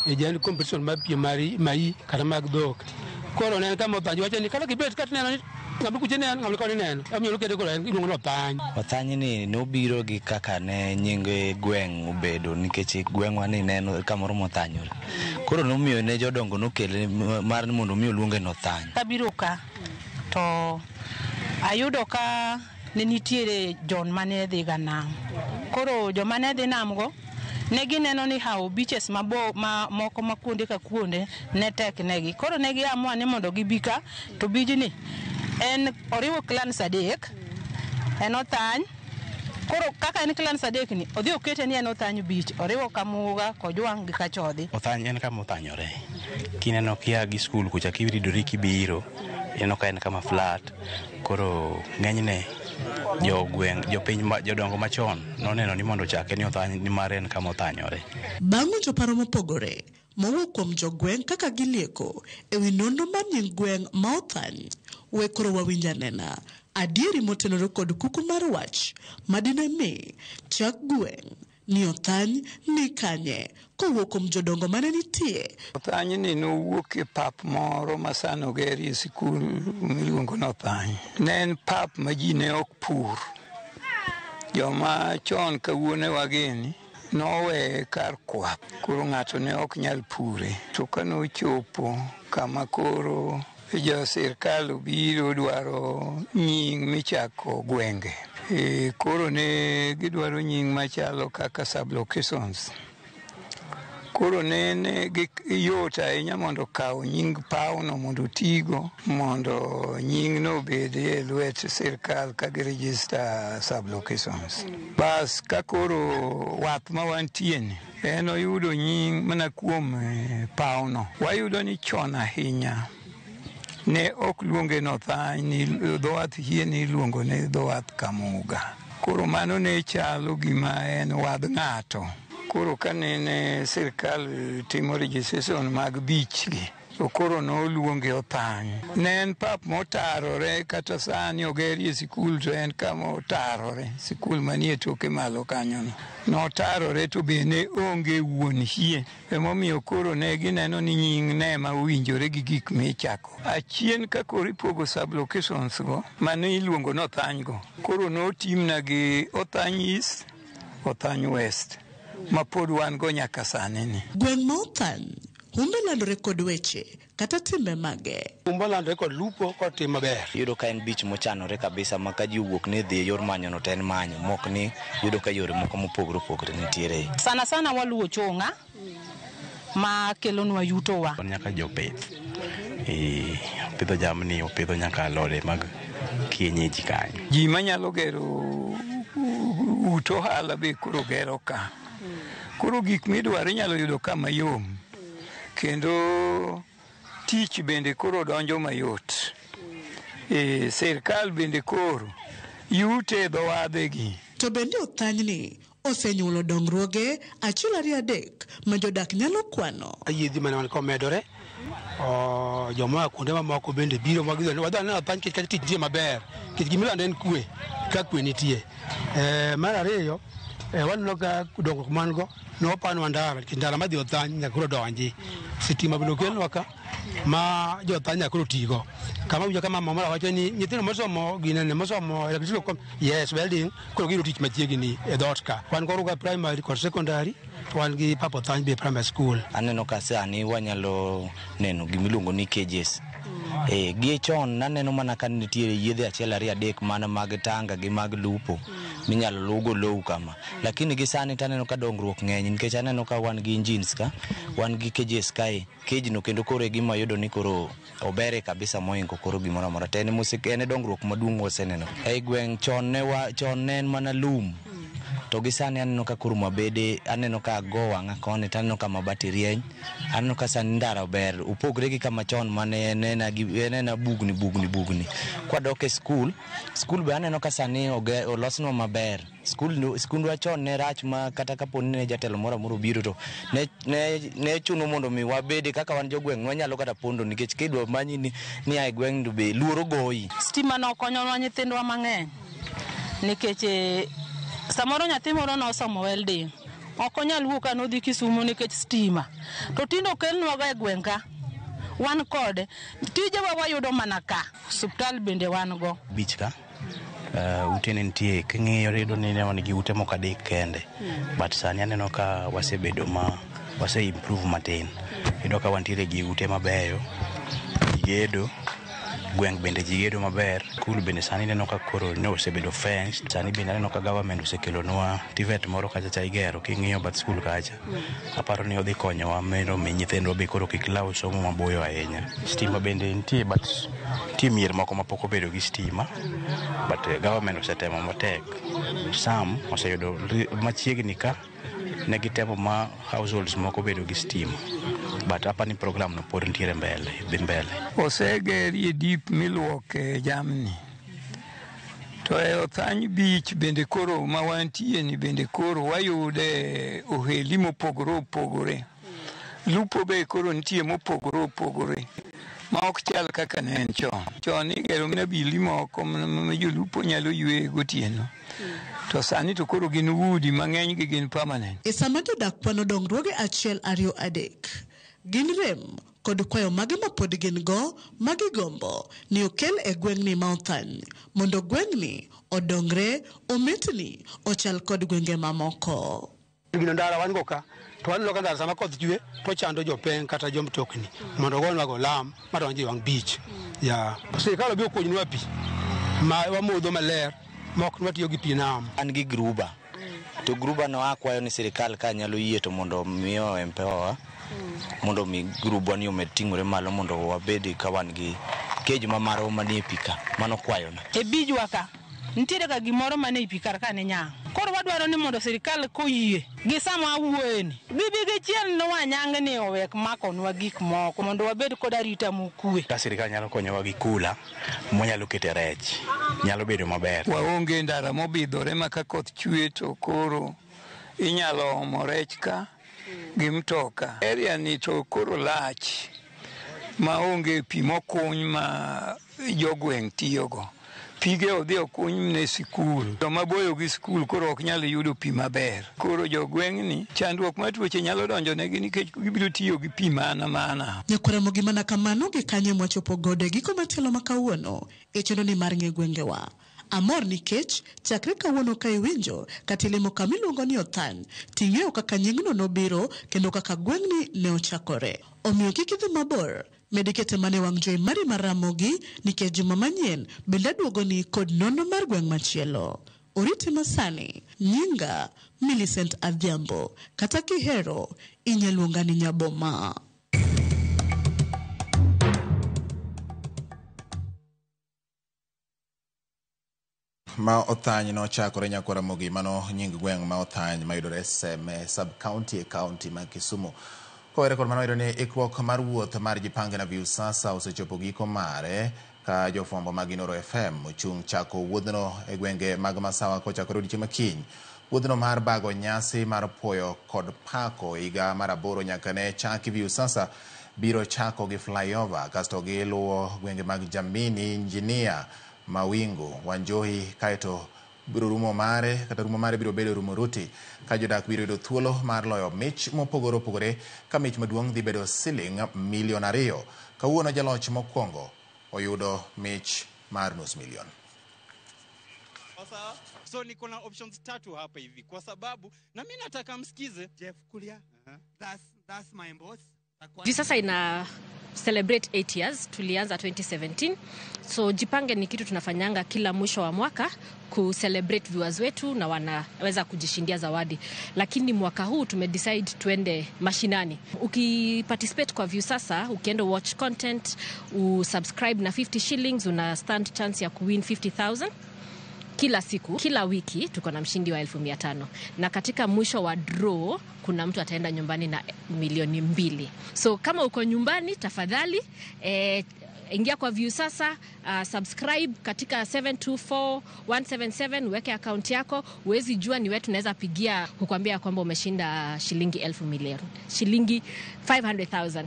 E jan competition mar piem mar mai kata mag dhok. Koro ne en kama Othany wacho ni kata kibet kata neno ni ng'ama kuche neno, ng'ama koni neno. Emiyo kete koro en iluongo ni Othany. Othany ni nobiro gi kaka ne nying gweng' obedo nikech gweng'wa ni ne en kamoro mothanyore. Koro nomiyo ne jodongo nokele mar mondo mi oluonge ni Othany. Kabiro ka to ayudo ka ne nitiere John mane dhi ga nam. Koro joma ne dhi nam go ne gineno ni hawo beaches mabo ma moko ma kuonde ka kuonde ne tek negi. Koro ne giamua ni mondo gibi ka to bijni en oriwo clans adek, en Othany. Koro kaka en clans adek ni odhi okete ni en Othany beach, oriwo Kamuga, Kojwang' gi Kachodhi. Othany en kama othanyore. Kineno kia gi skul kucha kiridori kibiro, ineno ka en kama flat. Koro ng'enyne jogweng' jopiny ma jodongo machon noneno ni mondo ochake ni Othany nimar en kama othanyore. Bang' winjo paro mopogore mowuok kuom jogweng' kaka gilieko e wi nonro mar nying gweng' ma Othany, We koro wawinj anena adieri motenore kod kuku mar wach madine mi chak gweng' ni Othany ni kanye kowuok kuom jodongo mane nitie. Othany ni nowuok e pap moro ma sani ogerie sikul miluongo ni Othany. Ne en pap ma ji ne ok pur. Joma chon kawuonewa gini noweye kar kwath, koro ng'ato ne ok nyal pure. To kane ochopo kama koro jo sirkal obiro dwaro nying michako gwenge, koro ne gidwaro nying machalo kaka sub-locations. Koro ne yot ahinya mondo okaw nying pawno mondo otigo mondo nyingno obed e lwet sirkal ka gi register sub-locations. Bas ka koro wath ma wantie ni en oyudo nying mana kuom pawno. Wayudo ni chon ahinya ne ok luonge ni Othany, ni dho wath hie ni iluongo ni dho wath Kamuga. Koro mano ne chalo gima en wadh ng'ato. Koro kanene sirkal timo registration mag beach gi, to koro noluonge Othany. Ne en pap motarore kata sani ogerie sikul to en kama otarore, sikul manie toke malo kanyono. Notarore to be ne onge wuon hie. Emomiyo koro ne gineno ni nying ne ema owinjore gi gik michako. Achien ka koro ipogo sub-locations go, mane iluongo ni Othany go, koro notimna gi Othany East, Othany West, ma pod wan go nyaka sani ni. Gweng' ma Othany humbe landore kod weche kata timbe mage. Humbe landore kod lupo kod tim maber. Iyudo ka en beach mochanore kabisa ma ka ji owuok ni dhi e yor manyo no to en manyo mok ni iyudo ka yore moko mopogore opogore nitiere. Sana sana waluwo chong'a ma kelonwa yutowa. Nyaka jopith opidho jamni, opidho nyaka alode mag kienyeji kanyo. Ji manyalo gero ut ohala be koro gero ka. Koro gik midwaro inyalo yudo ka mayom. Kendo tich bende koro donjo mayot. Sirkal bende koro yute e dho wadhe gi. To bende Othanyni osenyuolo dongruoge 1 2 3 ma jodak nyalo kwano. Yiedhi mane wan komedore, joma kuonde mamoko bende biro magidho. Wadwa ni Othany kech tich nitie maber, nikech gimilando en kwe, ka kwe nitie. Mar ariyo, waneno ka dongruok man go nopanwa ndara, nikech ndara madhi Othany nyaka koro donji. Sitima bende okelnwa ka ma jo Othany nyaka koro tigo. Kama winjo ka mama moro wacho ni nyithindo mosomo ginene mosomo electrical, yes, welding, koro giyudo tich machiegni e dhoot ka. Wan koro ga primary kod secondary, wan gi Papa Othany be primary school. Aneno ka sani wanyalo neno gimiluongo ni cages. Gie chon naneno mana ka nitiere yiedhe 1 2 3 mana mag tanga gi mag lupo minyalo lugo low kama. Lakini gi sani taneno ka dongruok ng'eny nikech aneno ka wan gi engines ka, wan gi cages kae. Cage no kendo koro e gima yudo ni koro obere kabisa moingo koro gimoro amora. To en e dongruok maduong' waseneno. Ei gweng' chon ne en mana lum. To gi sani aneno ka koro mabede, aneno ka go wang'a koni, to aneno ka mabati rieny, aneno ka sani ndara ber, opogre gi kama chon mane en bugni bugni bugni. Kwadok e skul, skul be aneno ka sani olosnwa maber. Skundwa chon ne rach ma kata kapo ni ne jatelo moro amora obiro to ne chuno mondo mi wabede kaka wan jogweng' wanyalo kata pondo nikech kidwa manyi ni ae gweng' to be luoro goyi. Stima no okonyonwa nyithindwa mang'eny nikech samoro nyathi moro nosomo welding, ok onyal wuok ka nodhi Kisumu nikech stima. To tinde okelnwago e gweng' ka, wan kode. Tijewa wayudo mana ka, osiptal bende wan go. Beach ka, ute ne nitie, king'iyo iyudo ni ne wan gi ute moko 3 kende. But sani aneno ka wasebedo ma, wase improve matin. Iyudo ka wantiere gi ute mabeyo, ji gedo, gweng' bende ji gedo maber. Skul bende sani ineno ka koro ne osebedo fenced. Sani bende aneno ka government osekelonwa TVET moro kacha cha igero, king'iyo bath skul kacha. Aparo ni odhi konyowa mondo mi nyithindwa be koro kik law somo maboyo ahinya. Stima bende nitie, but nitie mier moko mapok obedo gi stima, but government osetemo matek. Some oseyudo machiegni ka ne gitemo ma households moko obedo gi stima, but apani program no pod nitiere mbele, dhi mbele. Osegerie dip miluoke jamni. To e Othany Beach bende koro ma wantie ni bende koro wayude oheli mopogore opogore. Lupo be koro nitie mopogore opogore. Ma ok chal kaka ne en chon. Chon igero mana bili moko ma jolupo nyalo yweye gotieno. To sani to koro gin udi mang'eny gi gin permanent. E sama jodak kwano dongruoge achiel ariyo adek, gin rem kod kwayo mage ma pod gin go ma gigombo ni okel e gweng'ni ma Othany mondo gweng'ni odongre, omitni, ochal kod gwenge mamoko. Gino ndara wan go ka to waneno ka ndara sama koth chwe to chando jopeng kata jomtokni mondo ogonwa go lam madonjo e wang' beach. Ya sirikal obi okonywa pi ma wamodho maler ma ok watiyo gi pi nam. An gi gruba to gruba no akwayo ni sirikal ka nyalo yie to mondo miyo empower mondo mi grubwa ni omed ting'ore malo mondo wabed ka wan gi kej ma marwa manie pi ka. Mano kwayona. E bijwa ka nitiere ga gimoro mane i pi kar ka ne nyang'. Koro wadwaro ni mondo sirikal koyie gi sama awuoyeni gibi gichielnwa nyang' ni owek makonwa gik moko mondo wabed kod arita mokwe. Ka sirikal nyalo konyowa gi kula mwanyalo kete rech nyalo bedo maber. Waonge ndara mobidhore ma ka koth chwe to koro inyalo omo rech ka gi mtoka. Area ni to koro lach ma onge pi mokuny ma jogweng' tiyogo. Pige odhi okuny ne sikul. Joma boyo gi sikul koro ok nyal yudo pi maber. Koro jogweng'ni chandruok mar tuoche nyalo donjo negi nikech gibiro tiyo gi pi mana mana. Nyakwaramogi mana kamano gi kanye mwachopo godo e giko matielo ma kawuono e chenro ni mar ng'e gwengewa. Amor nikech chakre kawuono ka iwinjo kata ilimo kama iluongo ni Othany, ting'eyo kaka nying'no nobiro kendo kaka gweng'ni ne ochakore. Omiyo kik idhi mabor, med ikete mana e wang' jowi mari mar Ramogi nikech juma manyien bende aduogoni kod nonro mar gweng' machielo. Oriti masani, nyinga Millicent Adhiambo, kata kihero inyaluonga ni Nyaboma. Ma Othany nochakore nyakwara Ramogi, mano nying gweng' ma Othany mayudore Seme sub-county e county ma Kisumu. Kowere kod mano, iyudo ni ikruok mar wuoth mar Jipange na Viusasa osechopo giko mare ka jofwambo mag Inooro FM ochung' chako wuodhno e gwenge mag Masawa kochakore odiechieng' makiny. Wuodhno mar bago nyasi mar puoyo kod pako higa mar 8 nyaka ne chaki Viusasa biro chako gi flyover kasto giluwo gwenge mag Jamini, Injinia, Mawingu, Wanjohi kaeto biro rumo mare kata rumo mare biro bedo Rumuruti ka jodak biro yudo thuolo mar loyo mich mopogore opogore ka mich maduong' dhi bedo siling milion 2. Kawuono jaloch mokwongo oyudo mich mar nus milion. So niko na options 3 hapa hivi kwa sababu na mimi nataka msikize Jeff Kuria. That's my boss. Viusasa ina celebrate 8 years, tulianza 2017. So Jipange ni kitu tunafanyanga kila mwisho wa mwaka ku celebrate viewers wetu na wanaweza kujishindia zawadi. Lakini mwaka huu tumedecide tuende mashinani. Ukiparticipate kwa Viusasa, ukienda watch content, usubscribe na 50 shillings, una stand chance ya kuwin 50,000. Kila siku, kila wiki tuko na mshindi wa 1500. Na katika mwisho wa draw kuna mtu ataenda nyumbani na milioni 2. So kama uko nyumbani tafadhali ingia kwa Viusasa, subscribe katika 724177, uweke account yako. Huwezi jua ni wewe tunaweza pigia kukwambia kwamba umeshinda shilingi 1,000 milioni, shilingi 500,000.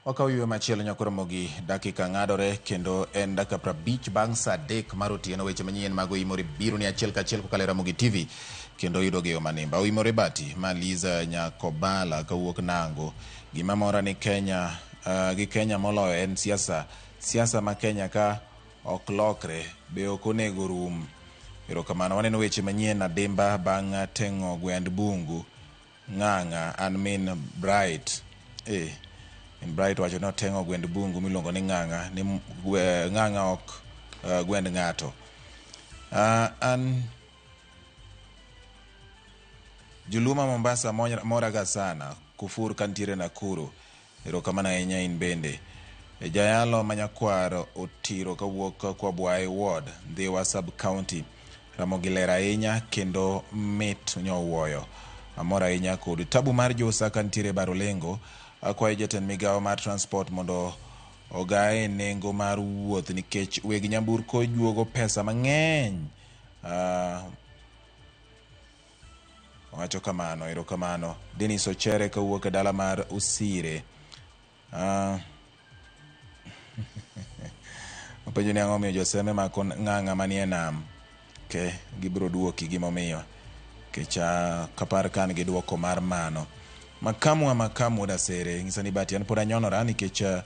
Wakaw yweyo machielo nyakwaramogi dakika ng'adore kendo en dakika 50 bang' saa 3 mar otieno. Weche manyien mag Oimore biro ni achiel kachiel kokalo e Ramogi TV kendo yudo gi yo manimba. Oimore Bati ma Liza Nyakobala kawuok Nango. Gima mora ni Kenya gi Kenya moloyo en siasa. Siasa ma Kenya ka ok lokre be ok onego rum. Erokamano. Waneno weche manyien adimba bang' teng'o gwend bungu. Ng'ang'a an min Bright. Bright wacho ni oteng'o gwend bungu miluongo ni Ng'ang'a, ni Ng'ang'a ok gwend ng'ato. An Juluma Mombasa moraga sana kufur kantiere Nakuru. Erokamano ahinya in bende. Jayalo manyakwar Otiro kawuok kwa Bwae Ward, Ndhiwa Sub County. Ramogi ler ahinya kendo mit nyowuoyo. Amor ahinya kod tabu mar Josa kantiere Barolengo. Akwayo jatend migawo mar transport mondo ogaye nengo mar wuoth nikech weg nyamburko juogo pesa mang'eny. Owacho kamano. Erokamano. Dennis Ochere kawuok e dala mar Usire. Openjo ni ang'o miyo joseme mako ng'ang'a manie nam. Okay, gibiro duoki gimomiyo. Nikech kapar ka an gi duoko mar mano. Makamu makamu dasere ng'isa ni bati an pod anyonora nikech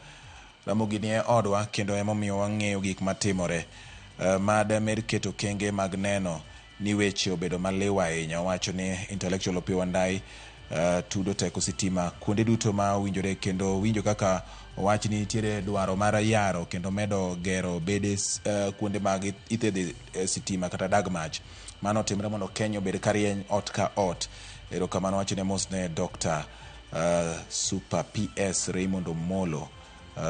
Ramogi ni e odwa kendo emomiyo wang'eyo gik matimore. Mad med keto kenge mag neno ni weche obedo maliw ahinya. Owacho ni Intellectual Opiyo Wandayi tudo teko sitima kuonde duto ma owinjore kendo winjo kaka owach ni nitiere dwaro mar yaro kendo medo gero bede kuonde mag ithedhe sitima kata dag mach. Mano otimre mondo Kenya obed karieny ot ka ot. Erokamano wacho ne mos ne Dr. Super PS Raymond Omolo.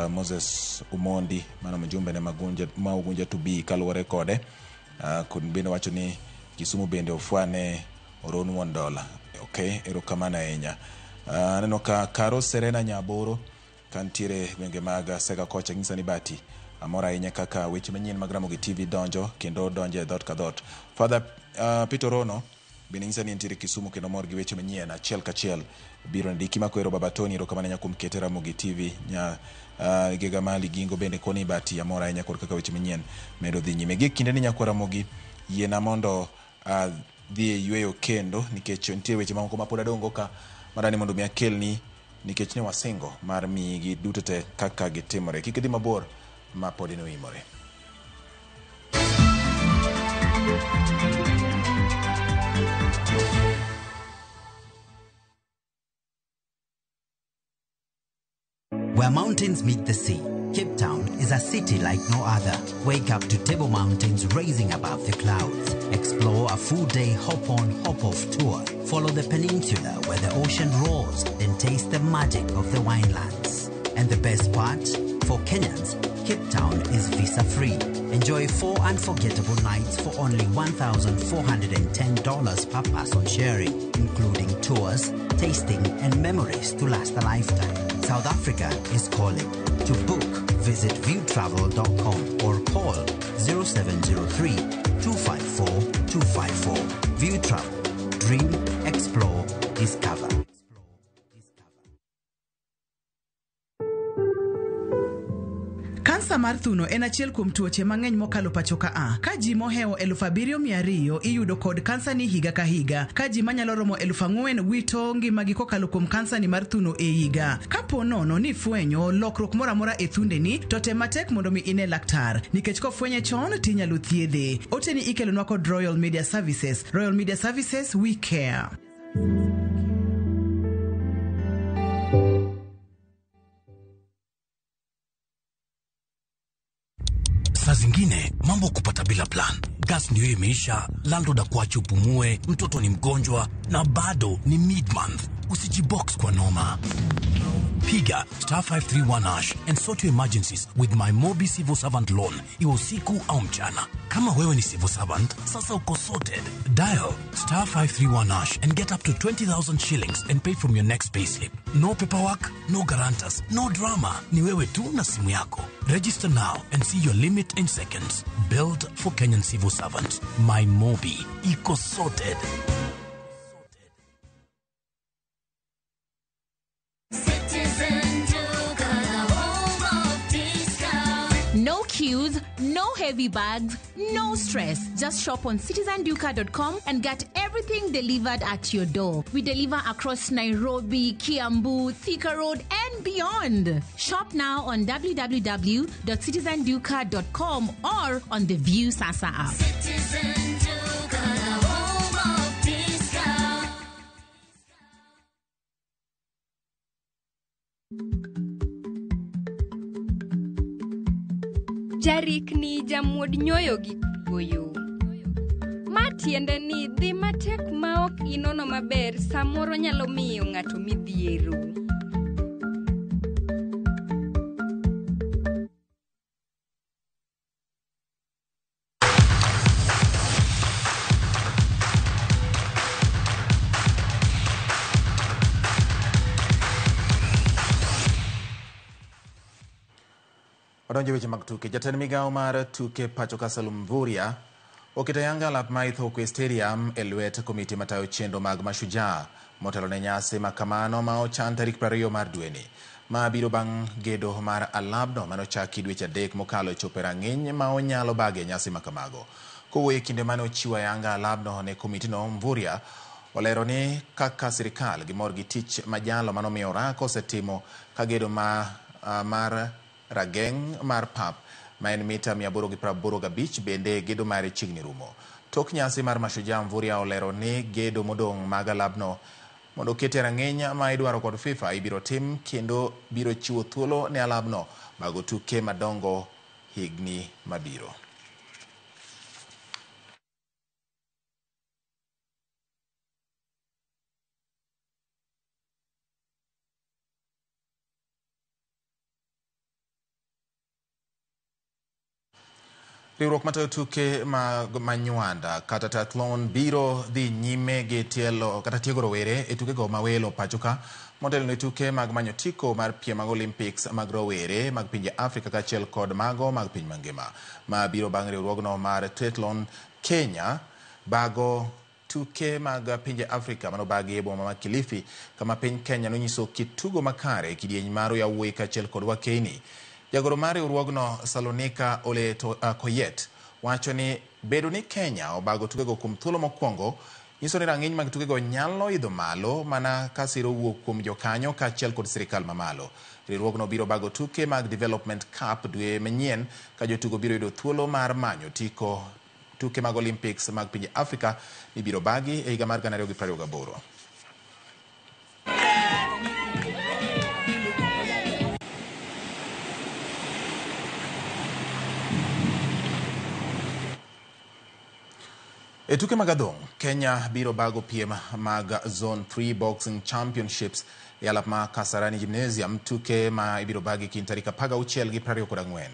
Moses Omondi mano mjumbe ne Magunja, ma Ugunja to be kaluwore kode. Kod bende wacho ni Kisumu bende ofwane Oron wuon dola. Okay, erokamano ahinya. Aneno ka Karo Serena Nyaboro kantiere gwenge mag Sega kocha ng'isa ni bati amor ahinya kaka weche manyien mag Ramogi TV donjo kendo donjo e dhoot ka dhoot. Father Peter Rono bende nyisa ni entiere Kisumu kendo mor gi weche manyien achiel kachiel biro ndiki makwero Baba Tony erokamano ahinya kuom kete Ramogi TV nya Gega Mali Gingo bende koni bati amor ahinya kod kaka weche manyien medo dhi nyime. Gi kinde ni nyakwa Ramogi yiena mondo dhi e yweyo kendo nikech nitie weche mamoko ma pod adong' go ka madani mondo mi akelni nikech ne wasingo mar miyi gi duto te kaka gitimore. Kik idhi mabor ma pod inoimore. Where mountains meet the sea, Cape Town is a city like no other. Wake up to Table Mountains rising above the clouds. Explore a full day hop-on, hop-off tour. Follow the peninsula where the ocean roars and taste the magic of the winelands. And the best part? For Kenyans, Cape Town is visa-free. Enjoy 4 unforgettable nights for only $1,410 per person sharing, including tours, tasting, and memories to last a lifetime. South Africa is calling. To book, visit viewtravel.com or call 0703 254 254. View Travel. Dream, explore, discover. Kansa mar thuno en achiel kuom tuoche mang'eny mokalo pacho ka a. Ka ji mohewo 7,200 iyudo kod kansa ni higa ka higa. Ka ji manyalo romo 4,000 wito ngimagi kokalo kuom kansa ni mar thuno e higa. Kapo nono ni ifwenyo lokruok moro amora e thundeni, to tem matek mondo mi ine laktar. Nikech kofwenye chon tinyalo thiedhe. Oteni ikelonwa kod Royal Media Services. Royal Media Services, we care. Saa zingine mambo kupata bila plan. Gas ndio imeisha, landlord akuache upumue, mtoto ni mgonjwa na bado ni mid-month. Usijibox kwa noma. Piga star 531 hash and sort your emergencies with my Mobi Civil Servant Loan, iwe usiku au mchana. Kama wewe ni civil servant, sasa uko sorted. Dial star 531 hash and get up to 20,000 shillings and pay from your next payslip. No paperwork, no guarantors, no drama. Ni wewe tu na simu yako. Register now and see your limit in seconds. Build for Kenyan civil servants. My Mobi. Iko sorted. No queues, no heavy bags, no stress. Just shop on citizenduka.com and get everything delivered at your door. We deliver across Nairobi, Kiambu, Thika Road, and beyond. Shop now on www.citizenduka.com or on the View Sasa app. Citizen Duka, the home of discount. Jarikni jamuod nyoyo gi kuoyo. Ma tiende ni dhi matek ma ok inono maber samoro nyalo miyo ng'ato midhiero. Wadonjo weche mag tuke. Jatend migawo mar tuke pacho ka Salum Mvurya oketo ayanga lap ma Ithookwe Stadium e lwet komiti matayo chenro mag Mashujaa motelo ne nyasi ma kamano ma ochan tarik 20 mar dweni. Ma biro bang' gedo mar alabno manochaki dweche 3 mokalo e chopo e rang'iny ma onyalo bage nyasi makamago. Kowuoyo e kinde mane ochiwo ayanga alabno ne komitino, Mvurya olero ni kaka sirikal gimor gi tich ma jalo manomiyo orako osetimo ka gedo mar rageng' mar pap ma en mita 885 bende gedo mare chiegni rumo. Tok nyasi mar Mashujaa, Mvurya olero ni gedo modong' mag alabno mondo oket e rang'iny ma idwaro kod FIFA ibiro tim kendo biro chiwo thuolo ne alabno bago tuke madongo higni mabiro. Riwruok matayo tuke mag manywanda kata triathlon biro dhi nyime gi tielo kata tiego rowere e tukego mawelo pacho ka motelo ne tuke mag manyo otiko mar piem mag Olympics mag rowere mag pinje Afrika kaachiel kod mago mag piny mangima. Ma biro bang' riwruogno mar Triathlon Kenya bago tuke mag pinje Afrika manobagi e boma ma Kilifi kama piny Kenya nonyiso kit tugo makare e kidieny mar yawuoyi kaachiel kod wakeyni. Jagoro mar riwruogno Salonika Ole Koyet wacho ni bedo ni Kenya obago tukego kuom thuolo mokwongo nyiso ni rang'iny mag tukego nyalo idho malo mana ka siro wuok kuom jokanyo kaachiel kod sirikal mamalo. Riwruogno biro bago tuke mag Development Cup dwe manyien ka jotugo biro yudo thuolo mar manyo otiko tuke mag Olympics mag pinje Afrika mibiro bagi e higa mar 2028. E tuke mag adhong', Kenya biro bago piem mag Zone 3 Boxing Championships e alap ma Kasarani Gymnasium, tuke ma ibiro bagi kind tarik 16 gi 24.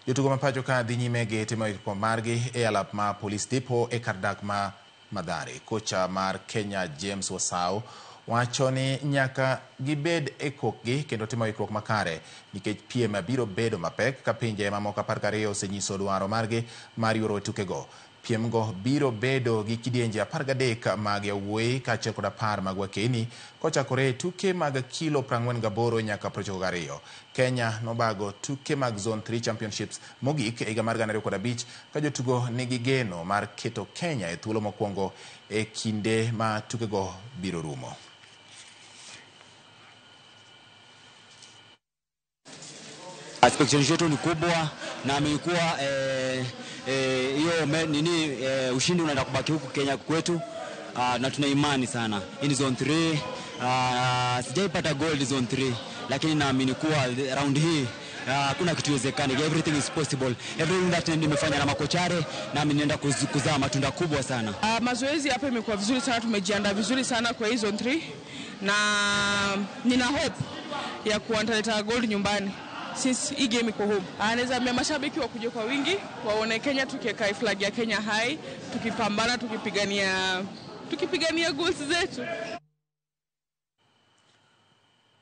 Jotugo ma pacho ka dhi nyime gi timo ikruok margi e alap ma Police Depot e kar dak ma Mathare. Kocha mar Kenya James Wasau wacho ni nyaka gibed e kokgi kendo timo ikruok makare nikech piem biro bedo mapek ka pinje mamoko 12 osenyiso dwaro margi mar yuoro e tukego. Piemgo biro bedo gi kidienje 13 mag yawuoyi kaachiel kod 10 mag wakeyni kochakore e tuke mag kilo 48 nyaka 92. Kenya nobago tuke mag Zone 3 Championships mogik e higa mar 2005 ka jotugo nigi geno mar keto Kenya e thuolo mokwongo e kinde ma tukego biro rumo. Expectation yetu ni kubwa na amekuwa hiyo nini ushindi unaenda kubaki huku Kenya kwetu, na tuna imani sana. Hii ni Zone 3, sijaipata gold Zone 3, lakini naamini kuwa round hii hakuna kitu iwezekani. Everything is possible. Everything that nimefanya na makochare na mimi naenda kuzaa matunda kubwa sana. Mazoezi hapa imekuwa vizuri sana, tumejiandaa vizuri sana kwa hii Zone 3 na nina hope ya kuantaleta gold nyumbani. Since hii game iko home. Anaweza ambia mashabiki wakuje kwa wingi, waone Kenya tukiweka flag ya Kenya high, tukipambana, tukipigania goals zetu.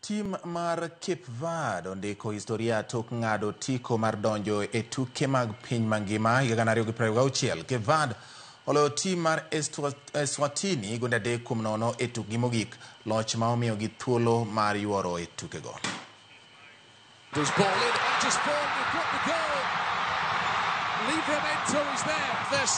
Tim mar Cape Verde ondiko historia tok ng'ado otiko mar donjo e tuke mag piny mangima higa 2026. Cape Verde oloyo tim mar Eswatini gonde 3-0 e tukgi mogik, loch ma omiyogi thuolo mar yuoro e tukego. There's ball in, just ball, they've got the goal. Livramento is there. There's